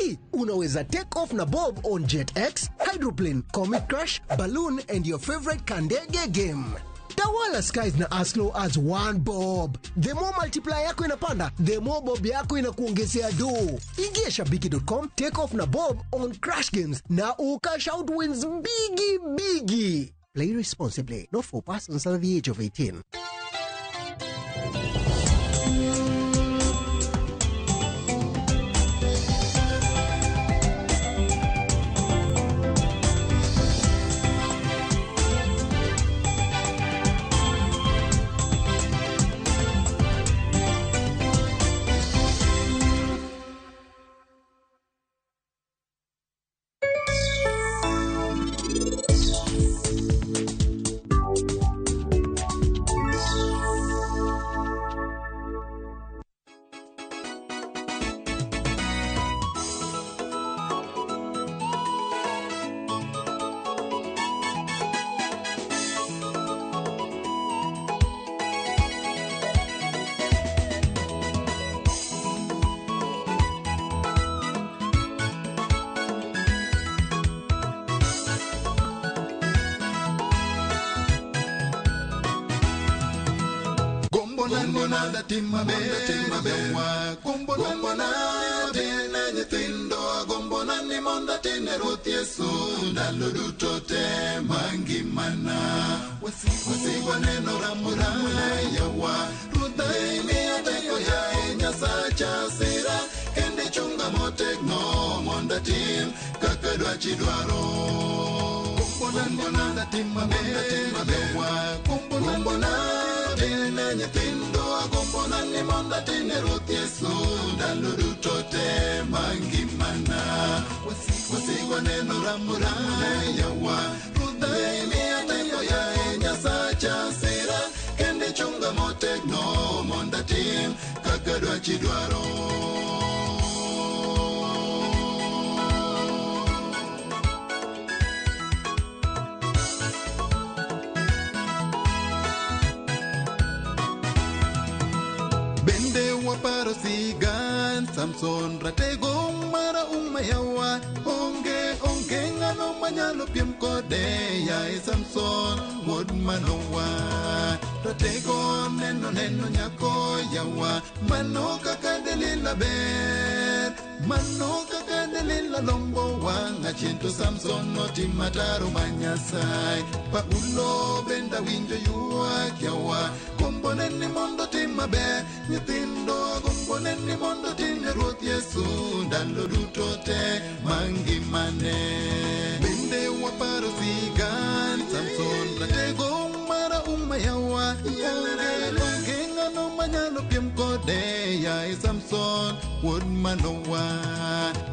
Sahi unaweza take off na bob on Jet X, Hydroplane, Comet Crash, Balloon and your favorite Kandege game. Tawala skies na as low as 1 bob. The more multiplier yako inapanda, the more bob yako inakuongezea do. Ingia shabiki.com, take off na bob on crash games na ukash out wins bigi bigi. Play responsibly. Not for persons under the age of 18. Samson ratego mara umayawa onge onge ngano manyalo piem kode yae Samson wuod Manowa ratego neno neno nyako yawa mano kaka Delila ber mano kaka Delila lombo wang' achien to Samson notimo ataro ma Nyasaye. Paulo bende winjo ywak yawa gombone ni mondo tim maber nyithindo gombone ni mondo tim ne Ruoth Yesu ndalo duto te mangimane. Bende waparo sigan Samson ratego mara umayawa onge ng'ano manyalo piem kode yae Samson wuod Manowa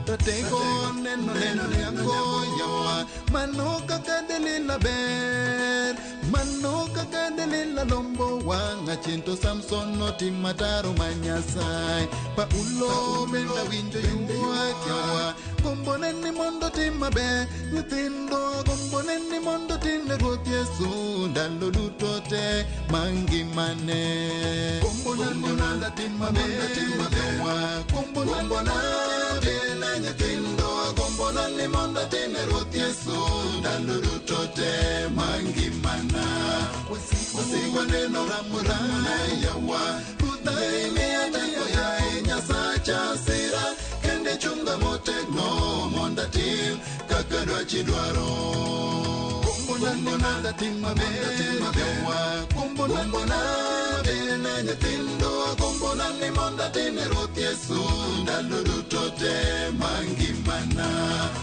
ratego neno neno nyako yawa mano kaka Delila ber mano kaka Delila lombo wang' achien to Samson notimo ataro ma Nyasaye. Paulo bende winjo ywak yawa gombone ni mondo tim maber nyithindo gombone ni mondo tim ne Ruoth Yesu ndalo duto te mangimane. Gombone ni mondo tim maber gombone ne nyithindo gombone ni mondo tim ne Ruoth Yesu ndalo duto te mangimana. Wasigwa neno ramurana yawa Ruoth imiya teko yae Nyasacha sira kendo chunga motegno mondo atim kaka dwachi dwaro. Gombona ni mondo atim maber gombona ne nyithindo gombona ni mondo atim ne Ruoth Yesu ndalo duto te mangimana.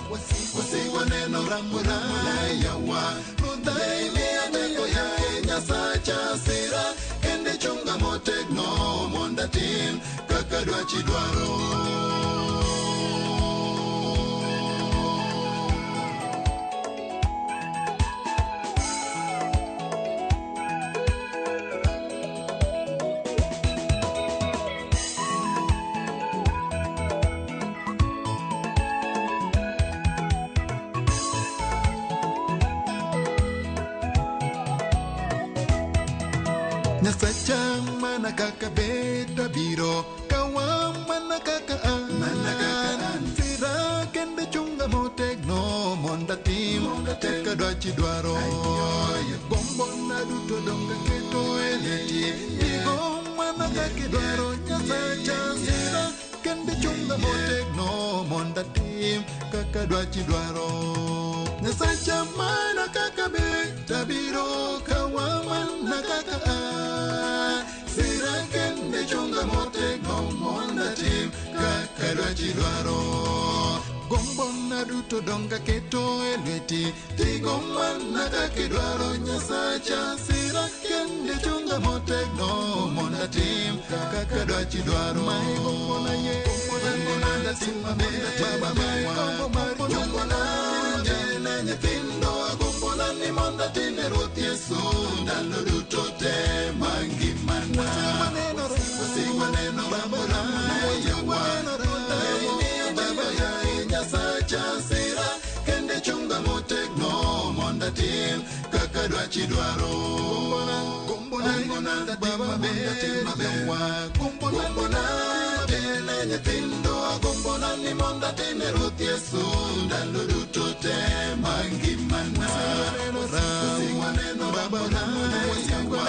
Wasigwa neno ramurana yawa Ruoth imiya teko yae Nyasacha sira kendo chunga motegno mondo atim kaka dwachi dwaro. Nyasacha mana kaka beta biro kawa mana kaka an sira duto donga keto e lweti. Tigo mana kaka idwaro Nyasacha sira kendo chunga motegno mondo atim kaka dwachi dwaro. Nyasacha mana kaka bet abiro kawa mana kaka an. Sira kendo chunga motegno mondo atim kaka dwachi dwaro. Gombona duto donga keto e lweti. Tigo mana kaka idwaro Nyasacha sira kendo chunga motegno mondo atim kaka dwachi dwaro. Mae gombona ye, gombona atim maber. Baba mae gombo mar chunya ne nyithindo agombona ni mondo atine Ruoth Yesu ndalo duto te mangimana. Wasik waneno yawa baba yaye Nyasacha sira kendo chunga motegno mondo atim kaka dwachi dwaro. Gombona baba mondo atim maber. Gombona ne nyithindo agombona ni mondo atine Ruoth Yesu ndalo duto te mangimana. Wasik waneno baba yawa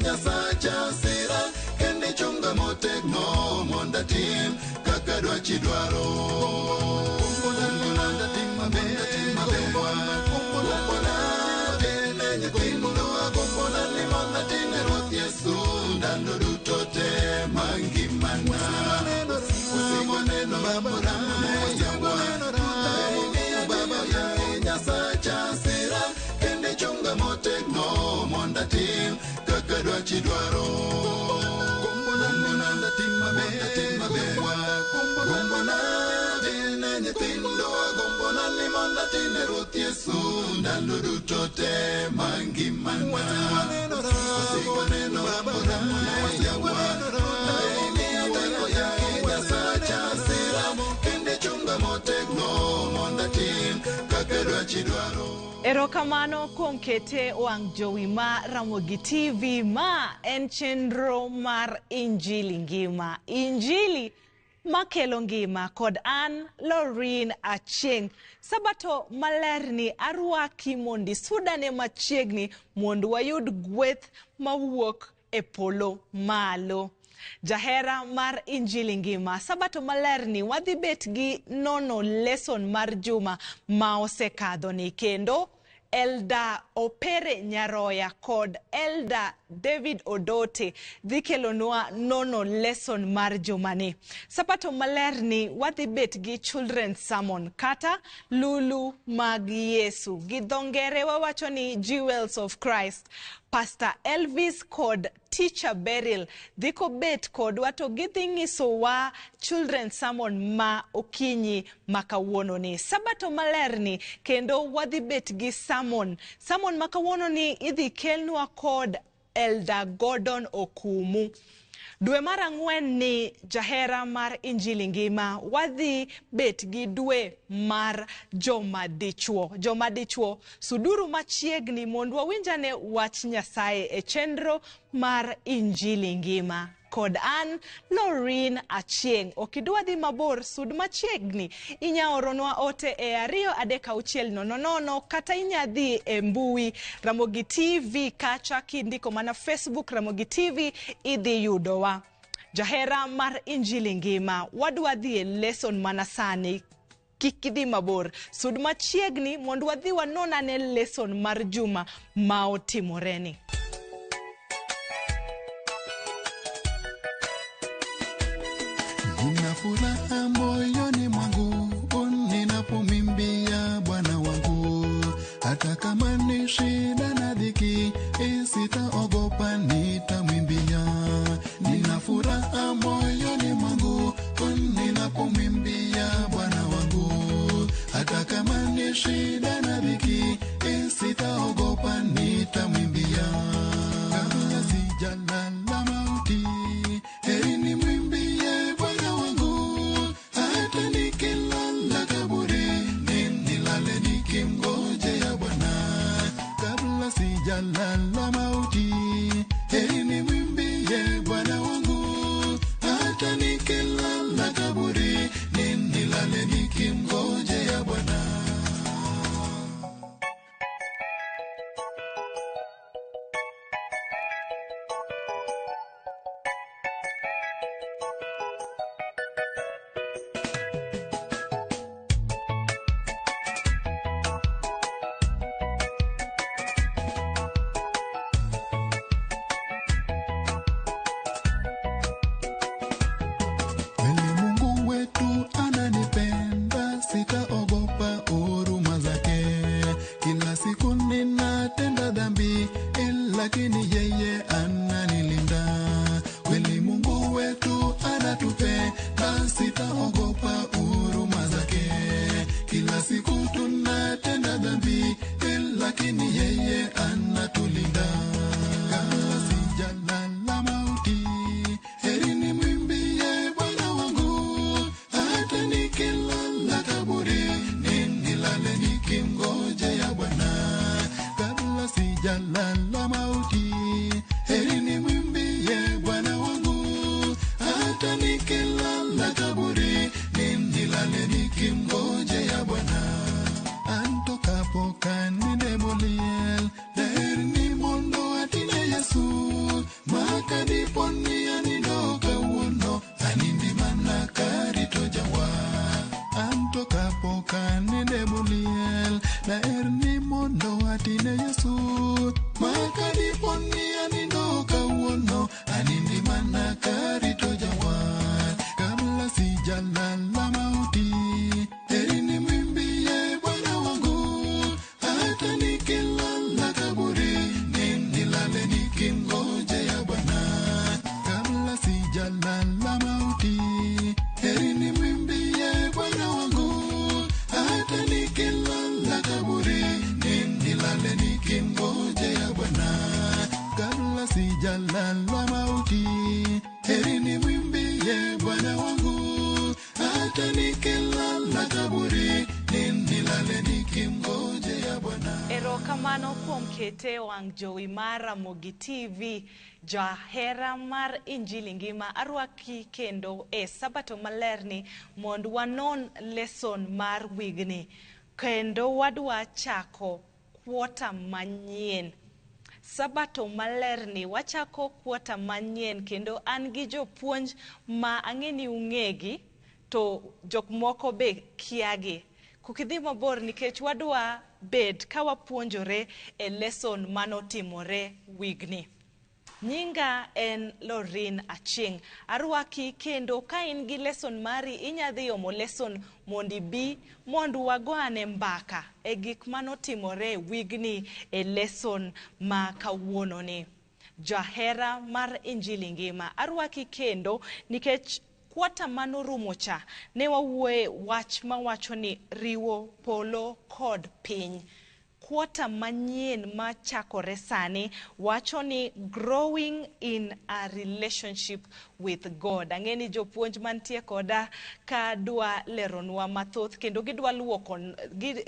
Nyasacha sira kendo chunga motegno mondo atim kaka dwachi dwaro. Gombona atim maber. Gombona ne nyithindo agombona ni mondo atine Ruoth Yesu ndalo duto te mangimana. Wasik waneno baba yawa baba yaye Nyasacha sira kendo chunga motegno mondo atim kaka dwachi dwaro. Gombona atim maber. Gombona ne nyithindo agombona ni mondo atine Ruoth Yesu ndalo duto te mangimana. Wasik waneno baba yawa Nyasacha sira kendo chunga motegno mondo atim kaka dwachi dwaro. Erokamano kuom kete wang' jowi ma Ramogi TV. Ma en chenro mar Injili Ngima. Injili makelo ngima kod an Loreen Achieng'. Sabato malerni arwaki mondi sudane machiegni mondo wayud gweth mawuok e polo malo. Jahera mar Injili Ngima, sabato malerni wadhi bet gi nono lesson mar juma ma osekadhoni kendo Elder Opere Nyaroya kod Elder David Odote dhi kelonwa nono lesson mar jumani. Sabato malerni wadhi bet gi children's sermon kata lulu mag Yesu. Gi dho ngere wawacho ni Jewels of Christ. Pastor Elvis kod Teacher Beryl dhi kobet kodwa to gidhi nyisowa children's sermon ma okinyi ma kawuono ni. Sabato malerni kendo wadhi bet gi sermon. Sermon ma kawuono ni idhi kelnwa kod Elder Gordon Okumu. Dwe mar ang'wen ni jahera mar Injili Ngima wadhi bet gi dwe mar joma dichuo. Joma dichuo suduru machiegni mondo wawinjane wach Nyasaye e chenro mar Injili Ngima. Kod an Loreen Achieng'. Ok idwa dhi mabor, sud machiegni. Inya oronwa ote e 2 3 6 0 0 kata inya dhi e mbui Ramogi TV kacha kindiko mana Facebook Ramogi TV idhi yudowa. Jahera mar Injili Ngima, wadwa dhi e lesson mana sani. Kik idhi mabor, sud machiegni mondo wadhi wanon ane lesson mar juma ma otimoreni. Nina furaha moyoni mwangu ninapomwimbia Bwana wangu, hata kama ni shida na dhiki sitaogopa, nitamwimbia. Nina furaha moyoni mwangu ninapomwimbia Bwana wangu, hata kama ni shida na dhiki sitaogopa, nitamwimbia. Kabla sijalala mauti, heri nimwimbie Bwana wangu, hata nikilala kaburini nilale nikimngojea Bwana. Kabla sijalala mauti, heri nimwimbie Bwana wangu, hata nikilala kaburini nilale nikimngojea Bwana. Ogopa huruma zake. Kila siku tunatenda dhambi, lakini yeye anatulinda. Kabla sijalala mauti, heri nimwimbie Bwana wangu, hata nikilala kaburini, nilale nikimngojea Bwana. Kabla sijalala mauti, heri nimwimbie Bwana wangu, hata nikilala kaburini, nilale nikimngojea Bwana. Antokapo kaninde moliel, daher ni mondo atine Yesu, makadiponi anindo kawuono, anindi mana karito jawa. Antokapo kaninde moliel, daher ni mondo atine Yesu, makadiponi anindo kawuono, anindi mana karito jawa. Kabla sijalala mauti, heri nimwimbie Bwana wangu, hata nikilala kaburini, nilale nikimngojea Bwana. Kabla sijalala mauti, heri nimwimbie Bwana wangu, hata nikilala kaburini, nilale nikimngojea Bwana. Kabla sijalala mauti, heri nimwimbie Bwana wangu, hata nikilala kaburini, nilale nikimngojea Bwana. Erokamano kuom kete wang' jowi mar Ramogi TV, jahera mar Injili ngima arwaki kendo e sabato malerni mondo wanon lesson mar wigni kendo wadwa chako kwota manyien. Sabato malerni wachako kwota manyien kendo an gi jopuonj ma ang'e ni ung'egi to jok moko be kiagi. Kik idhi mabor nikech wadwa bed ka wapuonjore e lesson manotimore wigni. Nyinga en Lorin Achieng'. Arwaki kendo ka in gi lesson mari inya dhi omo lesson mondo ibi mondo wagoane mbaka e gik manotimore wigni e lesson ma kawuononi. Jahera mar Injili ngima arwaki kendo nikech kwata manorumo cha ne wawuoye wach mawacho ni riwo polo kod piny. Kwota manyien machakore sani wacho ni growing in a relationship with God. Ang'e ni jopuonj mantie koda ka dwa leronwa mathoth kendo gidwa luoko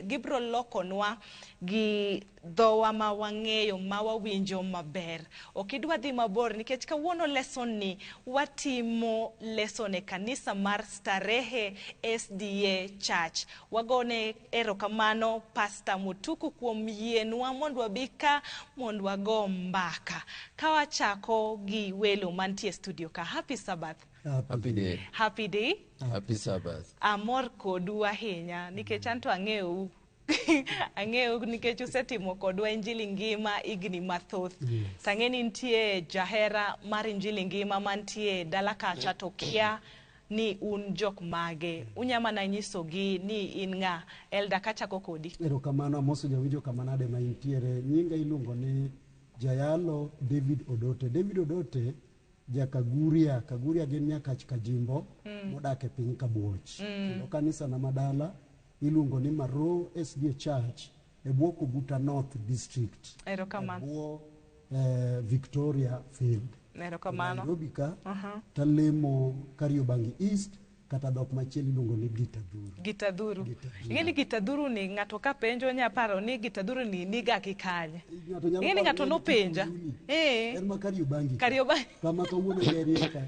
gibro lokonwa gi dhowa ma wang'eyo ma wawinjo maber. Ok idwa dhi mabor nikech kawuono lesson ni watimo lesson e kanisa mar Starehe SDA Church. Wagone erokamano Pastor Mutuku kuom yienwa mondo wabi ka mondo wago mbaka. Ka wachako gi welo mantie studio ka. Happy Sabbath. Happy day. Happy day. Happy Sabbath. Amor kodu ahinya nikech anto ang'eyou. Ang'eyo nikech usetimo kodwa Injili ngima higni mathoth. Yes. Tang'e ni nitie jahera mar Injili ngima mantie dala kacha to kia ni un jok mage. Unya mana nyisogi ni in ng'a. Elda kachako kodi. Erokamano amoso jawinjo kamanade ma intiere. Nyinga iluongo ni Jayalo David Odote. David Odote jakaguria. Kaguria gin Nyakach Kajimbo modak e piny Kabuoch. Kendo kanisa na madala iluongo ni Maro SDA Church e bwo Koguta North District. Erokamano. E bwo Victoria Field. Erokamano. Nairobi ka talemo Kariobangi East kata dhok machielo iluongo ni Gitadhuru. Gitadhuru. Gitadhuru. Ing'e ni Gitadhuru ni ng'ato ka penjo nya paro ni Gitadhuru ni niga gi kanye. Ng'ato nyalo Ing'e ni paro ng'ato ni en nopenja. Kikuyuni. Eh. En ma Kariobangi. Kariobangi. Kama kawuono gerie ka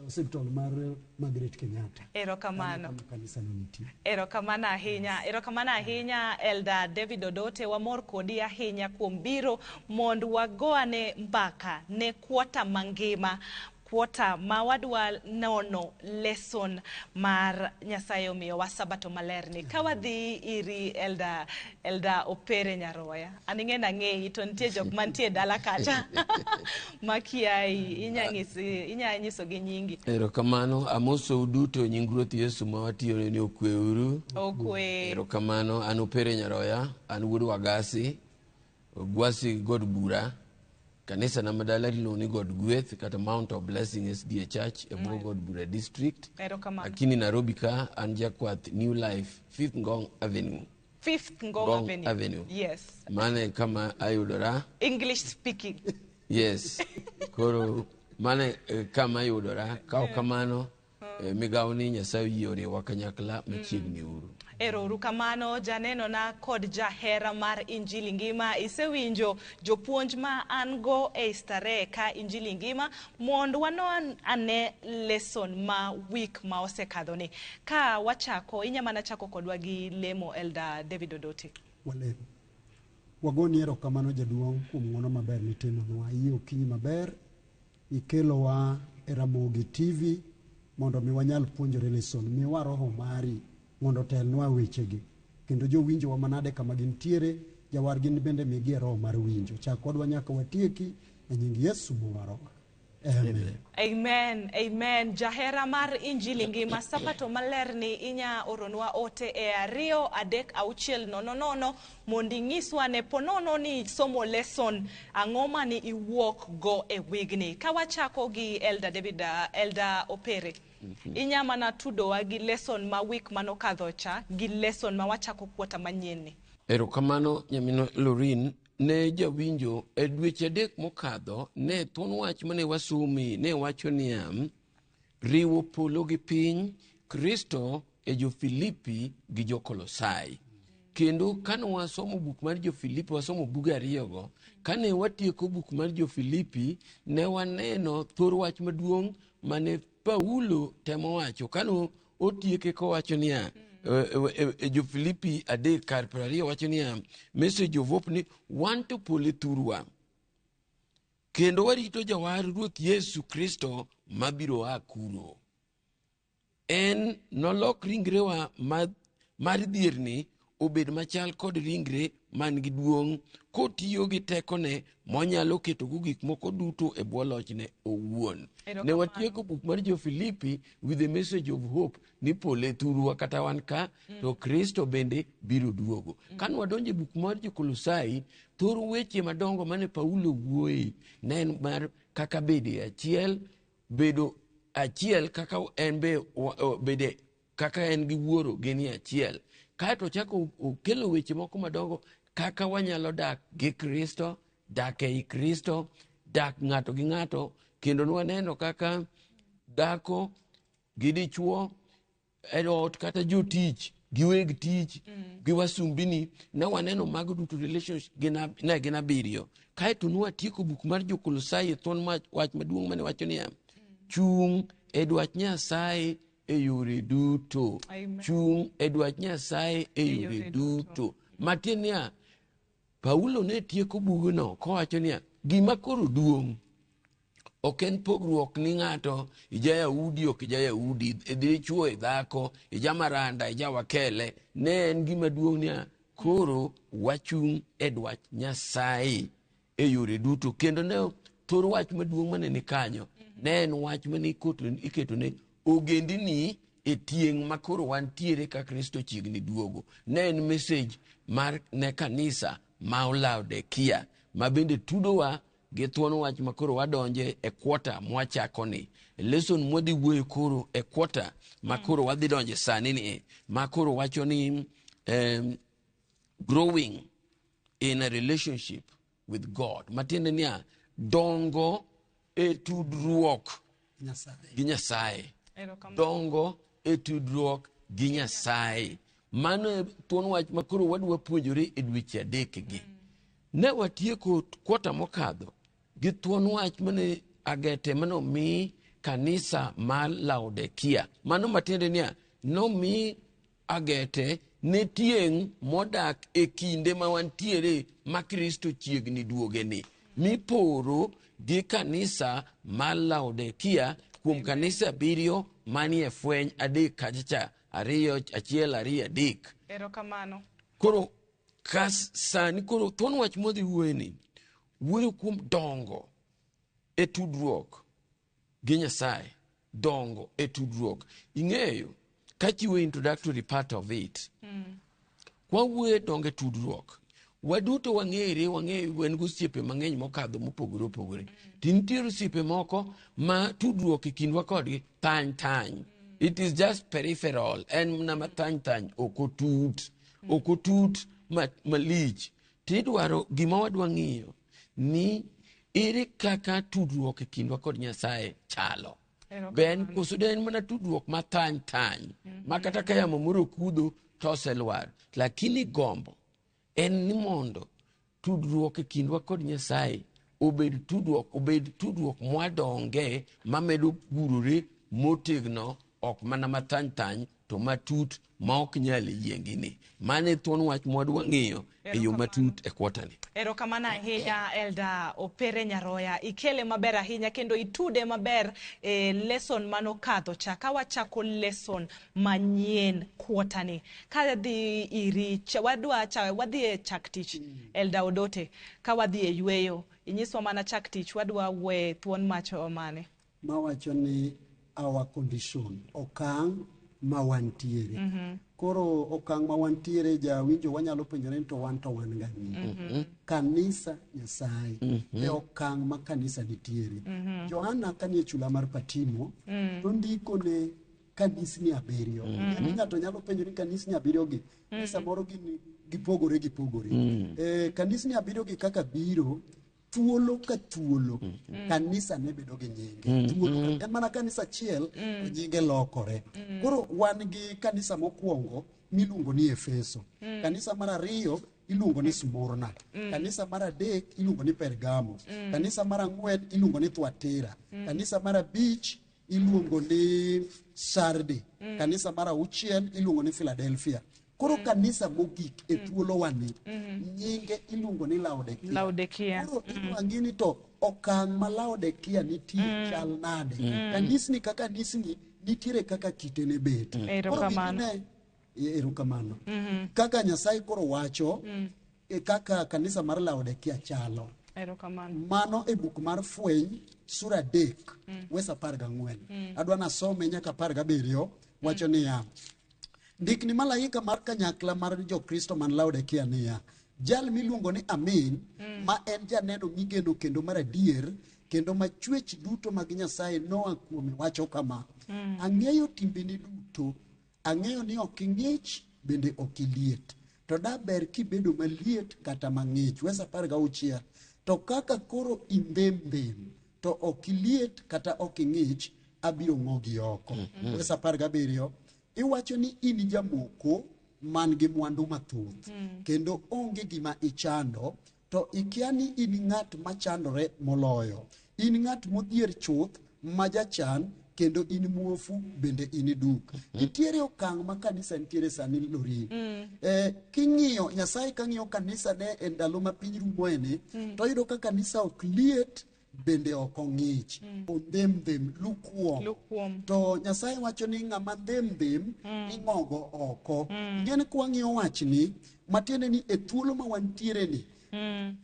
osiptal mar Margaret Kenyatta. Erokamano. Kama kanisa no nitie. Erokamano ahinya, erokamano ahinya Elder David Odote, wamor kodi ahinya kuom biro mondo wagoane mbaka ne kwota mangima, kwota ma wadwa nono lesson mar Nyasaye omiyowa sabato malerni. Ka wadhi iri Elder, Elder Opere Nyaroya, an ing'e nang'eyi to nitie jok mantie dala kacha makiayi, inya nyisogi nyingi. Erokamano, amosou duto nying Ruoth Yesu ma watiyone ni okweuru. Okwe. Erokamano, an Opere Nyaroya, an wuod Wagasi, Ogwasi God Bura, Kanisa na madala iluongo ni God Gweth kata Mount of Blessing SDA Church e bwo God Bura District. Erokamano. Lakini Nairobi ka an jakwath New Life Fifth Ngong Avenue. Fifth Ngong, Ngong Avenue. Avenue. Yes. Mano e kama ayudora. English speaking. Yes. Koro mano e kama ayudora. Ka ok kamano, migawo ni Nyasaye oyie oriwwa kanyakla machiegni uru. Ero uru kamano janeno na kod jahera mar Injili Ngima. Isewinjo jopuonj ma an go e starehe ka Injili Ngima mondo wanon ane lesson ma week ma osekadho ni. Ka wachako, inya mana chako kodwa gi lemo Elder David Odote. Walem. Wagoni erokamano jaduong' kuom ng'wono maber mitimonwa. Iyie okinyi maber, ikelowa e Ramogi TV mondo mi wanyal puonjore lesson. Miwa roho mari mondo otelnwa wechegi. Kendo jowinjowa manade kama gintiere, jawar gin bende migie roho mar winjo. Chak kodwa nyaka watieki e nying Yesu mowarowa. Amen. Amen, amen. Jahera mar Injili Ngima, sabato maler ni inya oronwa ote e 2 3 6 0 0 mondo inyiswa ne ponono ni somo lesson ang'o mane iwuok go e wigni. Ka wachako gi Elder David, Elder Opere, inya mana tudowa gi lesson ma week manokadho cha gi lesson ma wachako kwota manyien ni. Erokamano nyaminwa Lorin. Ne jawinjo e dweche 3 mokadho ne thuon wach mane wasomi ne wacho niya, riwo polo gi piny, Kristo e jo-Filipi gi jo-Kolosai. Kendo kane wasomo buk mar jo-Filipi, wasomo buge ariyogo, kane watieko buk mar jo-Filipi, ne waneno thor wach maduong' mane Paulo temo wacho. Kane otieke kowacho niya, jo-Filipi 3 kar 20 wacho niya, message of hope ni wan to polo e thurwa, kendo warito jawar Ruoth Yesu Kristo mabiro a kuro. En nolok ringrewa mar dhierni obed machal kod ringre man gi duong', kotiyo gi tekone monyalo ketogo gik moko duto e bwo lochne owuon. Erokamano. Ne watieko buk mar jo-Filipi with the message of hope ni polo e thurwa kata wan ka, to Kristo bende biro duogo. Kane wadonjo e buk mar jo-Kolosai, thor weche madongo mane Paulo wuoye ne en mar kaka bedo e achiel, bedo achiel kaka en be bede kaka en gi wuoro gin e achiel. Kaeto ochako okelo weche moko madongo kaka wanyalo dak gi Kristo, dak ei Kristo, dak ng'ato gi ng'ato, kendo nwaneno kaka dhako gi dichuo e ot kata jotich gi weg tich gi wasumbini, ne waneno mago duto relationship ne gin 7. Kaeto nwatieko buk mar jo-Kolosai e thuon wach maduong' mane wacho niya, chung' e dwach Nyasaye e yore duto. Amen. Chung' e dwach Nyasaye e E yore yore duto. duto. Matiende niya, Paulo ne tieko bugno kowacho niya, gima koro duong' ok en pogruok ni ng'ato ija Yahudi ok ija Yahudi, dichuo e dhako, ija Maranda, ija Wakele. Ne en gima duong' niya, koro wachung' e dwach Nyasaye e yore duto. Kendo ne thor wach maduong' mane ni kanyo, ne en wach mane iketo ne ogendini e tieng' ma koro wantiere ka Kristo chiegni duogo. Ne en message mar ne kanisa ma Laodikia, ma bende tudowa gi thuon wach ma koro wadonje e kwota mwachako ni. Lesson mwadhi wuoyo koro e kwota ma koro wadhi donje sani ni, ma koro wacho ni, growing in a relationship with God. Matiende niya, dongo e tudruok Nyasaye. gi Nyasaye. Erokamano. Dongo e tudruok gi Nyasaye. Mano e thuon wach ma koro wadwa puonjore e dweche 3 gi. Ne watieko kwota mokadho gi thuon wach mane agete mane omi kanisa mar Laodikia. Mano matiende niya, nomi agete ne tieng' modak e kinde ma wantiere ma Kristo chiegni duogeni. Miporo gi kanisa mar Laodikia kuom kanisa 7 manie fweny 3 kachacha, 2, 1, 2, 3. Erokamano. Koro ka sani koro thuon wach modhi wuoye ni, wuoyo kuom dongo e tudruok gi Nyasaye. Dongo e tudruok. Ing'eyo, kachiwo introductory part of it, kwa wuoyo dongo e tudruok, Waduto wang'ere, wang'eyo wan gi osiepe mang'eny mokadho mopogore opogore. To nitiere osiepe moko ma tudruok e kindwa kodgi thany thany. It is just peripheral. En mana mathany thany, ok otut. Ok otut malich. Tidwaro gima wadwa ng'iyo ni ere kaka tudruok e kindwa kod Nyasaye chalo. Ben koso de en mana tudruok mathany thany ma kata ka yamo moro okudho to oselwar. Lakini gombo en ni mondo tudruok e kindwa kod Nyasaye obed tudruok mwadonge mamedo gurore motegno, ok mana mathany thany to matut ma ok nyal yiengini. Mano e thuon wach mwadwa ng'iyo e yo matut e kwotani. Erokamano ahinya, Elder Opere Nyaroya. Ikele maber ahinya kendo itude maber e lesson manokadho cha. Ka wachako lesson manyien kwotani. Ka dhi iri, wadwa cha, wadhi e chak tich, Elder Odote. Ka wadhi e yweyo, inyiswa mana chak tich, wadwa wuoye thuon mach mane. Mawacho ni our condition, okang' ma wantiere. Koro okang' ma wantiere, jawinjo, wanyalo penjore ni to wan gani kanisa Nyasaye e okang' ma kanisa nitiere. Johana kanie chula mar Patimo to ndiko ne kanisni abiriyo. Ni ng'ato nyalo penjo ni kanisni abiriyo gi ni samoro gin gipogore gipogore. Kanisni abiriyo gi kaka biro thuolo ka thuolo, kanisa ne bedo gi nyinge thuolo en mana kanisa achiel to nyinge lokore. Koro wan gi kanisa mokwongo miluongo ni Efeso, kanisa mar ariyo iluongo ni Smurna, kanisa mar adek iluongo ni Pergamo, kanisa mar ang'wen iluongo ni Thuatira, kanisa mar abich iluongo ni Sardi, kanisa mar auchiel iluongo ni Philadelphia. Koro kanisa mogik e thuolowani nyinge iluongo ni Laodikia. Laodikia. Koro idwa ng'i ni to okang' ma Laodikia nitie chal nade. Kanisni ka kanisni nitiere kaka kite ne bet. Koro Erokamano. Erokamano. Kaka Nyasaye koro wacho e kaka kanisa mar Laodikia chalo. Erokamano. Mano e buk mar Fweny sura 3 wes 14. Adwa nasome nyaka 17. Wacho niya: Ndik ni malaika mar kanyakla mar Jokristo man Laodikia niya, jal miluongo ni Amin, ma en janeno migeno kendo mar adier, kendo ma chwech duto mag Nyasaye noa kuome, wacho kama: Ang'eyo timbeni duto, ang'eyo ni ok ing'ich bende ok iliet, to da ber kibedo maliet kata mang'ich. Wes 16: To kaka koro indhem to ok iliet kata ok ing'ich, abiro ng'ogi oko. Wes 17: Iwacho ni in jamoko man gi mwandu mathoth kendo onge gima ichando, to ikia ni in ng'at machandore moloyo, in ng'at modhier chuth, ma jachan, kendo in muofu bende in duk. Nitiere okang' ma kanisa nitiere sani, Lorin. King'iyo Nyasaye kang'iyo kanisa ne e ndalo ma piny rumoeni, to oyudo ka kanisa ok liet bende ok ong'ich, ondhem-dhem, lukewarm. Lukewarm. To Nyasaye wacho ni ng'ama dhem-dhem ing'ogo oko. Ing'e ni kwang'iyo wachni, matiende ni e thuolo ma wantiere ni,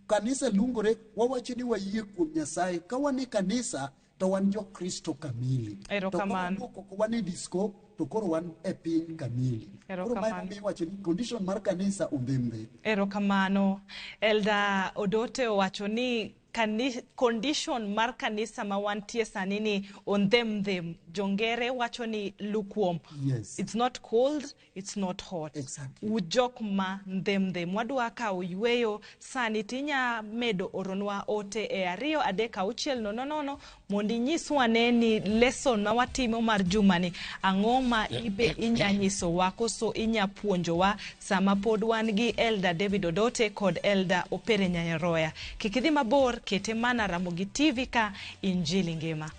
kanisa luongore, wawacho ni wayie kuom Nyasaye. Ka wan e kanisa to wan Jokristo kamili. To Erokamano. ka wawuok oko wan e disco, to koro wan e piny kamili. Koro mae Erokamano. emomiyo iwacho ni condition mar kanisa ondhem-dhem. Erokamano. Elder Odote owacho ni condition mar kanisa ma wantie sani ni ondhem-dhem. Jongere wacho ni lukewarm. It's not cold, it's not hot. Ujok ma ndhem-dhem. Wadwa kawo yweyo sani tinya medo oronwa ote e 23600 mondo inyiswa ane ni lesson ma watimo mar jumani ang'o ma ibe inya nyisowa koso inya puonjowa sama pod wan gi Elder David Odote kod Elder Opere Nyaroya. Kik idhi mabor, kete mana Ramogi TV ka Injili ngima.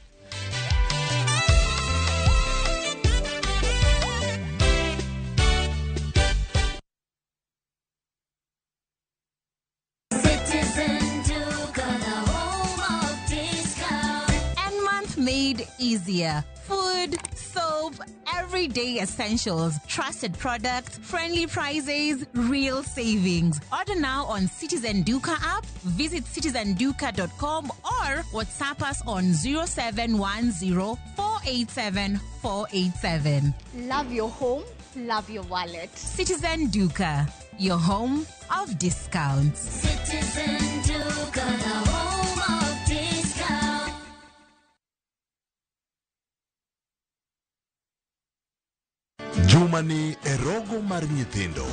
Citizen Duka, the home of discount. And month made easier. Food, soap, everyday essentials, trusted products, friendly prices, real savings. Order now on Citizen Duka app, visit citizenduka.com or WhatsApp us on 0710 487 487. Love your home, love your wallet. Citizen Duka. your home of discounts. Citizen Duka, the home of discount. Jumani e rogo mar nyithindo.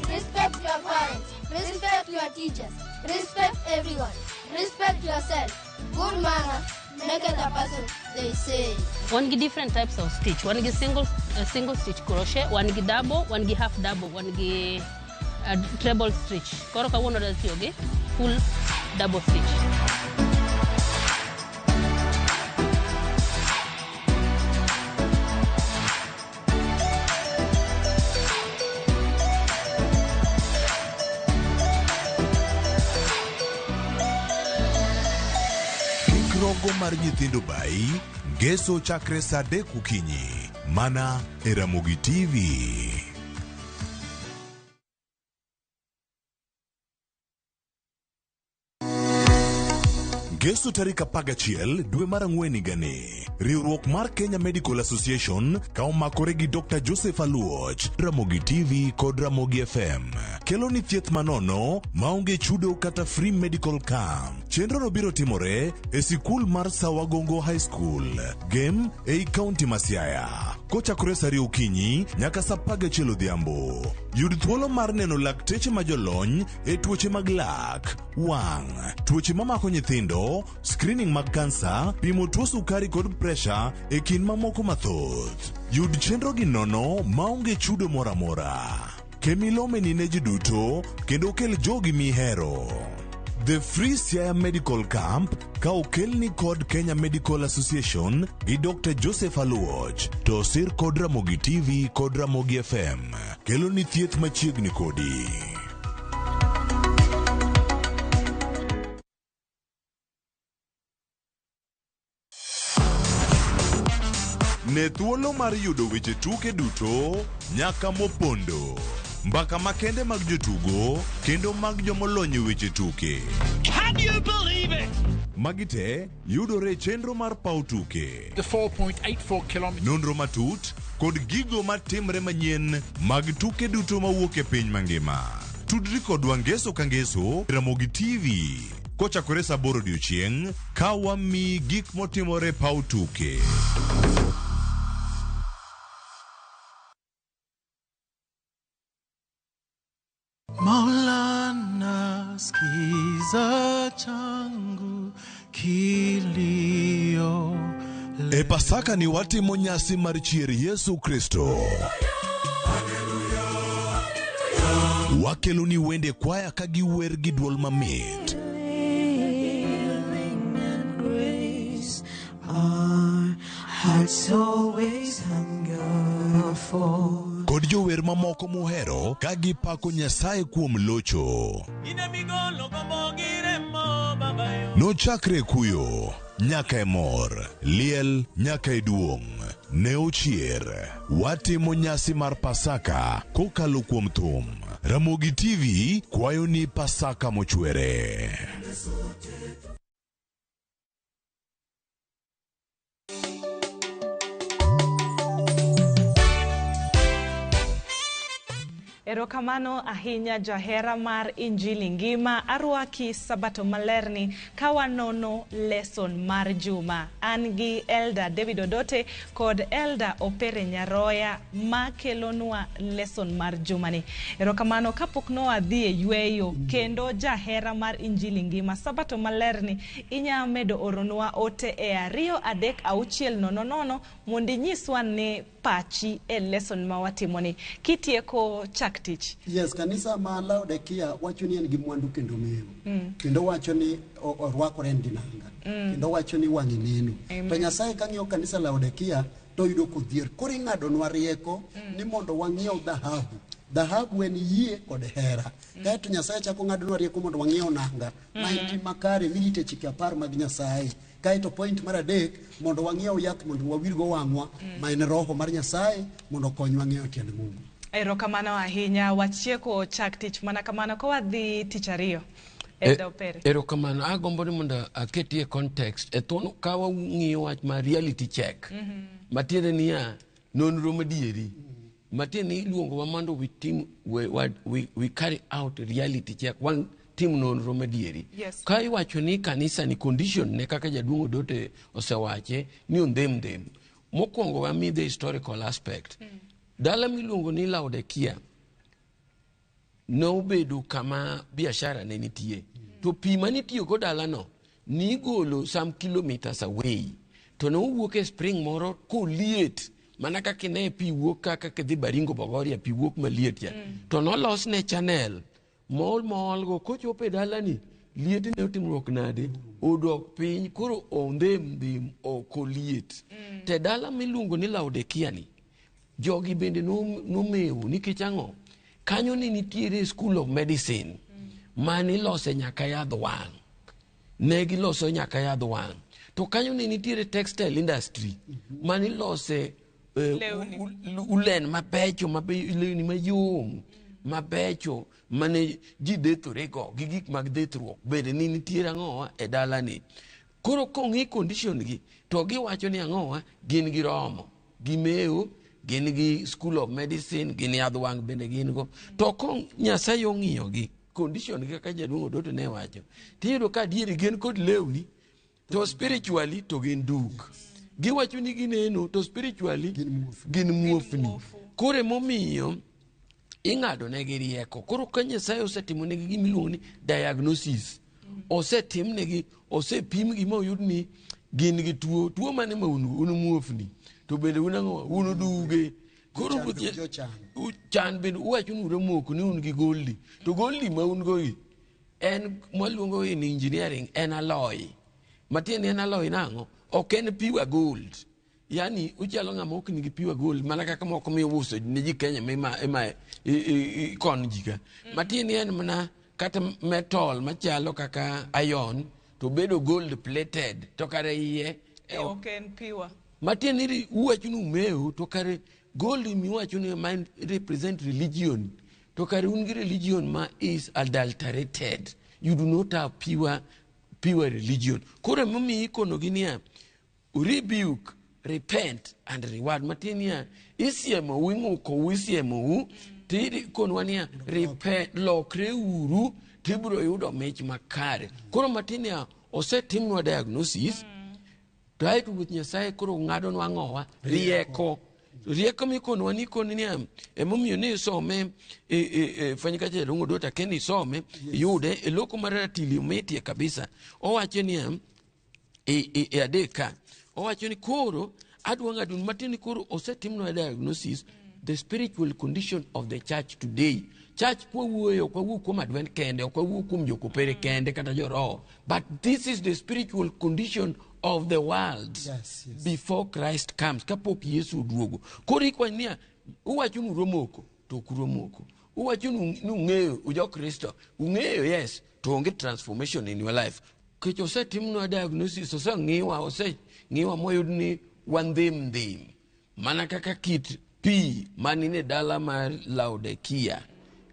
Respect your parents. Respect your teachers. Respect everyone. Respect yourself. Good manners make it a person, they say. Wan gi different types of stitch. Wan gi single stitch crochet, wan gi double, wan gi half double, wan gi treble stitch. Koro kawuono adwa tiyo gi full double stitch. Kik rogo mar nyithindo bayi, ngeso chakre saa 3 okinyi, mana e Ramogi TV. Ngeso tarik 11 dwe mar 4 higani. Riwruok mar Kenya Medical Association ka omakore gi Dr. Joseph Aluoch, Ramogi TV kod Ramogi FM. Kelo ni thieth manono maonge chudo kata free medical camp. Chenrono biro timore e sikul mar Sawagongo High School, Gem ei kaunti ma Siaya. Kochakore saa 2 okinyi nyaka saa 11 odhiambo. Yud thuolo mar neno lakteche ma jolony e tuoche mag lak, wang', tuoche mamako nyithindo, screening mag kansa, pimo tuo sukari kod presha e kind mamoko mathoth. Yud chenro gi nono maonge chudo moro amora. Kemilomeni ne ji duto kendo kel jogi mihero. The Free Siaya Medical Camp ka okelni kod Kenya Medical Association gi Dr. Joseph Aluoch to osir kod Ramogi TV kod Ramogi FM. Kelo ni thieth machiegni kodi. Ne thuolo mar yudo weche tuke duto nyaka mopondo. Mbaka makende mag jotugo kendo mag jomolony e weche tuke. Can you believe it? Magi te yudore e chenro mar paw tuke. The 4.84 kilometers. Nonro matut kod gigo matimre manyien mag tuke duto mawuok e piny mangima. Tudri kodwa ngeso ka ngeso Ramogi TV kochakore saa 8 odiochieng' ka wamiyi gik motimore e paw tuke. Maulana, skiza changu kilio. E Pasaka ni watimo nyasi mar chier Yesu Kristo. Wakelo ni wende kwaya ka giwer gi dwol mamit. Our hearts always hunger for. Kod jower mamoko muhero ka gipako Nyasaye kuom locho. Nochakre e kuyo nyaka e mor, liel nyaka e duong'. Ne ochier. Watimo nyasi mar Pasaka kokalo kuom thum. Ramogi TV kwayo ni Pasaka mochwere. Erokamano ahinya jahera mar Injili Ngima. Arwaki sabato malerni ka wanono lesson mar juma. An gi Elder David Odote kod Elder Opere Nyaroya makelonwa lesson mar jumani. Erokamano kapok nowadhi e yweyo kendo jahera mar Injili Ngima. Sabato malerni inya medo oronwa ote e 2 3 6 0 0 mondo inyiswa ni pachi e lesson ma watimoni. Kitieko chak tich. Yes, kanisa ma Laodikia wacho ni en gi mwandu kendo mewo. Kendo wacho ni orwakore en gi nanga. Kendo wacho ni wang'e neno. To Nyasaye kang'iyo kanisa Laodikia to yudo kodhier. Koro ing'adonwa rieko ni mondo wang'iew dhahabu. Dhahabu en yie kod hera. Kaeto Nyasaye chako ng'adonwa rieko mondo wang'iew nanga. Ma en tim makare mirite chike 10 mag Nyasaye. Kaeto point mar adek, mondo wang'iew yath mondo wawirgo wang'wa, ma en roho mar Nyasaye, mondo okonywa ng'eyo tiend Muma. Erokamano ahinya. Wachieko chak tich mana kamano ka wadhi tich ariyo. Elda Opere. Erokamano. Agombo ni mondo aketie context e thuon ka wang'iyo wach mar reality check. Matiende niya, nonro madieri. Matiende ni iluongowa mondo we tim we carry out reality check. Wan tim nonro madieri. Ka iwacho ni kanisa ni condition ne kaka jaduong' Odote osewache ni ondhem ndhem. Mokwongo wami the historical aspect. Dala miluongo ni Laodikia nobedo kama biashara ne nitie. To pi manitiyogo dalano nigolo some kilometers away. To nowuok e spring moro koliet mana kaka ine pi wuok kaka kidhi Baringo Bogoria pi wuok maliet ya. To nolosne channel mol moolgo kochopo e dalani liet ne otimruok nade odok piny koro ondhem ndhem ok oliet. To e dala miluongo ni Laodikia ni jogi bende nomewo nikech ang'o? Kanyo ne nitiere school of medicine manilose nyaka yadh wang'. Ne giloso nyaka yadh wang'. To kanyo ne nitiere textile industry manilose ulen mabecho, lewni mayom mabecho mane ji dethorego gi gik mag dethruok bende ne nitiere ang'owa e dalani. Koro kong'i condition gi to giwacho ni ang'owa gin gi romo, gimewo, gin gi school of medicine, gin yadh wang' bende gin go. To ko Nyasaye ong'iyo gi condition gi kaka jaduong' Odoto ne wacho, tiyudo ka adieri gin kod lewni to spiritually to gin duk. Giwacho ni gineno to spiritually gin muofni. Koro emomiyo ing'ado negi rieko. Koro ka Nyasaye osetimo negi gima iluongo ni diagnosis, osetimnegi, osepimgi ma oyud ni gin gi tuo. Tuo mane ma un go? Un muofni. To bende un ang'o? Un duge. Koro chan bende uwacho ni uromoko ni un gi goldi. To goldi ma un go gi en mwaluongo in engineering en alloy. Matiende en alloy nang'o? Ok en pure gold. Yani uchalo ng'ama ok nigi pure gold mana kaka moko miuso ne ji Kenya ema ikon ji ka. Matiende en mana kata metal machalo kaka iron to bedo gold plated to kare iye ok en pure. Matiende ni uwacho ni umewo to kare gold miwacho ni ma represent religion to kare un gi religion ma is adulterated. You do not have pure religion. Koro emomiyo ikonogi niya rebuke, repent and reward. Matiende niya isiemou, ing'ukou, isiemou tikonwa niya repent, lokre uru tibiro yudo mich makare. Koro matiende niya osetimnwa diagnosis to aeto Ruoth Nyasaye koro ng'adonwa ang'owa? Rieko. Rieko mikonwa ni ikoni niya emomiyo ni isome e fweny kacha jaduong' Odoto akia isome iyude e loko mar ratili omitie kabisa. Owacho niya e adek ka owacho ni koro adwa ng'ado matin ni koro osetimnwa diagnosis the spiritual condition of the church today. Church kwawuoyo ok wawuo kuom advent kende, ok wawuo kuom jokopere kende kata joroho, but this is the spiritual condition of the world. Yes. Before Christ comes, kapok Yesu oduogo. Koro ikwayo niya, uwacho ni uromoko to ok uromoko. Uwacho ni ung'eyo ujo Kristo, ung'eyo yes, to onge transformation in your life. Nikech osetimnwa diagnosis, oseng'iwa moyud ni wandhim ndhim. Mana kaka kit pi manine dala mar Laodikia.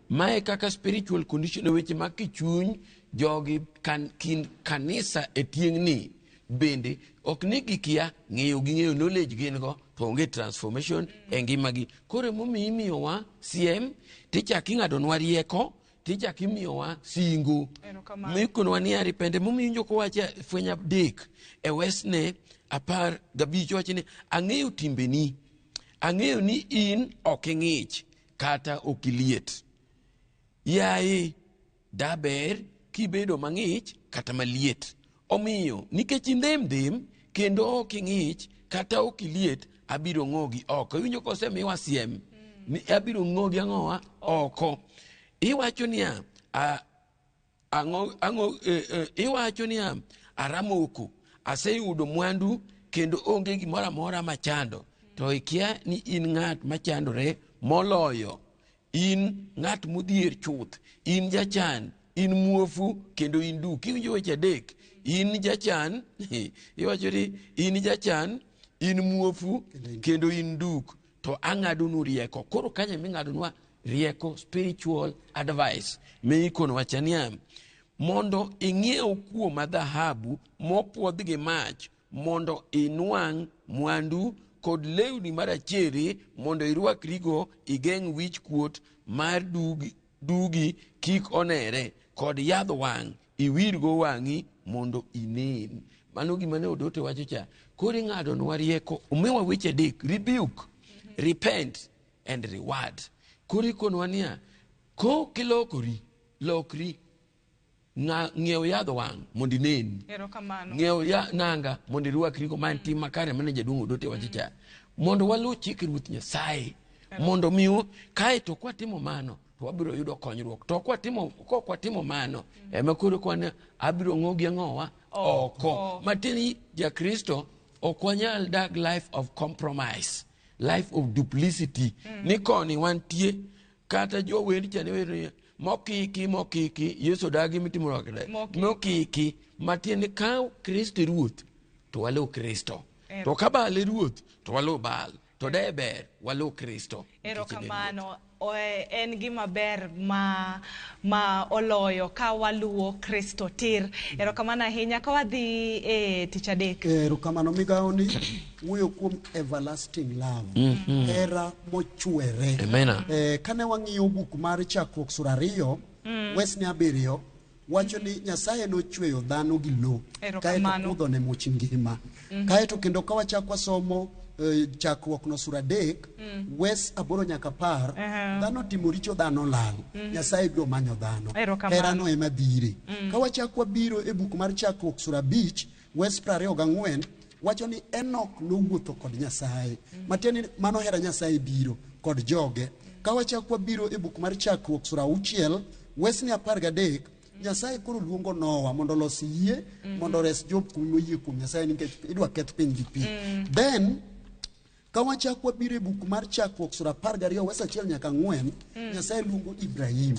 Mae kaka spiritual condition e weche mag kichuny jogi kind kanisa e tieng'ni bende ok ni gikia ng'eyo ging'eyo knowledge gin go to onge transformation e ngimagi. Koro emomiyo imiyowa siem tichako ing'adonwa rieko tichako imiyowa singo mikonwa ni aripende momiyo iwinjo kowacho e fweny 3 e wesne 15 owacho ni ang'eyo timbeni, ang'eyo ni in ok ing'ich kata ok iliet. Yaye daber kibedo mang'ich kata maliet. Omiyo nikech indhem ndhem kendo ok ing'ich kata ok iliet, abiro ng'ogi oko. Iwinjo kosemiwa siem ni abiro ng'ogi ang'owa oko. Iwacho niya iwacho niya aramoko, aseyudo mwandu kendo onge gimoro amora machando. To ikia ni in ng'at machandore moloyo, in ng'at modhier chuth, in jachan, in muofu kendo in duk. Iwinjo weche adek In jachan, iwacho ni in jachan, in muofu, kendo in duk, to ang'adonu rieko. Koro kanyo ming'adonwa rieko, spiritual advice, miikono wacha niya, mondo ing'iew kuoma dhahabu mopwodh gi mach, mondo inwang' mwandu kod lewni marachere mondo irwakrigo igeng' wich kuot mar dugi kik onere, kod yadh wang' iwirgo wang'i mondo inen. Mano gima ne Odote wacho cha. Koro ing'adonwa rieko, omiwa weche adek: rebuke, repent and reward. Koro ikonwa niya, kokilokori, lokri, ng'iew yadh wang' mondo inen. Erokamano. Ng'iew ya nanga mondo irwakrigo, ma en tim makare mane jaduong' Odote wacho cha. Mondo waluw chik Ruoth Nyasaye. Mondo miu kaeto kwatimo mano to wabiro yudo konyruok. To kok watimo mano, ema koro kwan abiro ng'ogi ang'owa oko. Matieni Jakristo ok wanyal dag life of compromise, life of duplicity. Ni koni wantie kata jower cha ne wero niya, mokiki mokiki Yesu dagi mitimo Mokiki. mokiki. Matiende ka Kristo e ruoth to waluw Kristo, to ka Baal e ruoth to waluw Baal, to de ber waluw Kristo. Erokamano. En gima ber ma oloyo ka waluwo Kristo tir. Erokamano ahinya. Ka wadhi e tich adek. Erokamano. Migawo ni wuoyo kuom everlasting love, hera mochwere. Amena. Kane wang'iyo buk mar Chakruok sura 2, wesne 7, wacho ni Nyasaye nochweyo dhano gi lo, kaeto Erokamano. kudho ne much ngima. Kaeto kendo ka wachako wasomo Chakruok no sura 3, wes 8 nyaka 10, dhano timo richo, dhano lal. Nyasaye biro manyo dhano. Erokamano. Herano ema dhire. Ka wachako wabiro e buk mar Chakruok sura 5, wes 24, wacho ni Enoch nowuotho kod Nyasaye. Matiende ni mano hera Nyasaye biro kod joge. Ka wachako wabiro e buk mar Chakruok sura 6, wesne 13, Nyasaye koro luongo Noah mondo olos yie, mondo ores job moyie kuom Nyasaye nikech idwa keth piny gi pi. Then ka wachako wabiro e buk mar Chakruok sura 12 wes 1 nyaka 4, Nyasaye luongo Ibrahim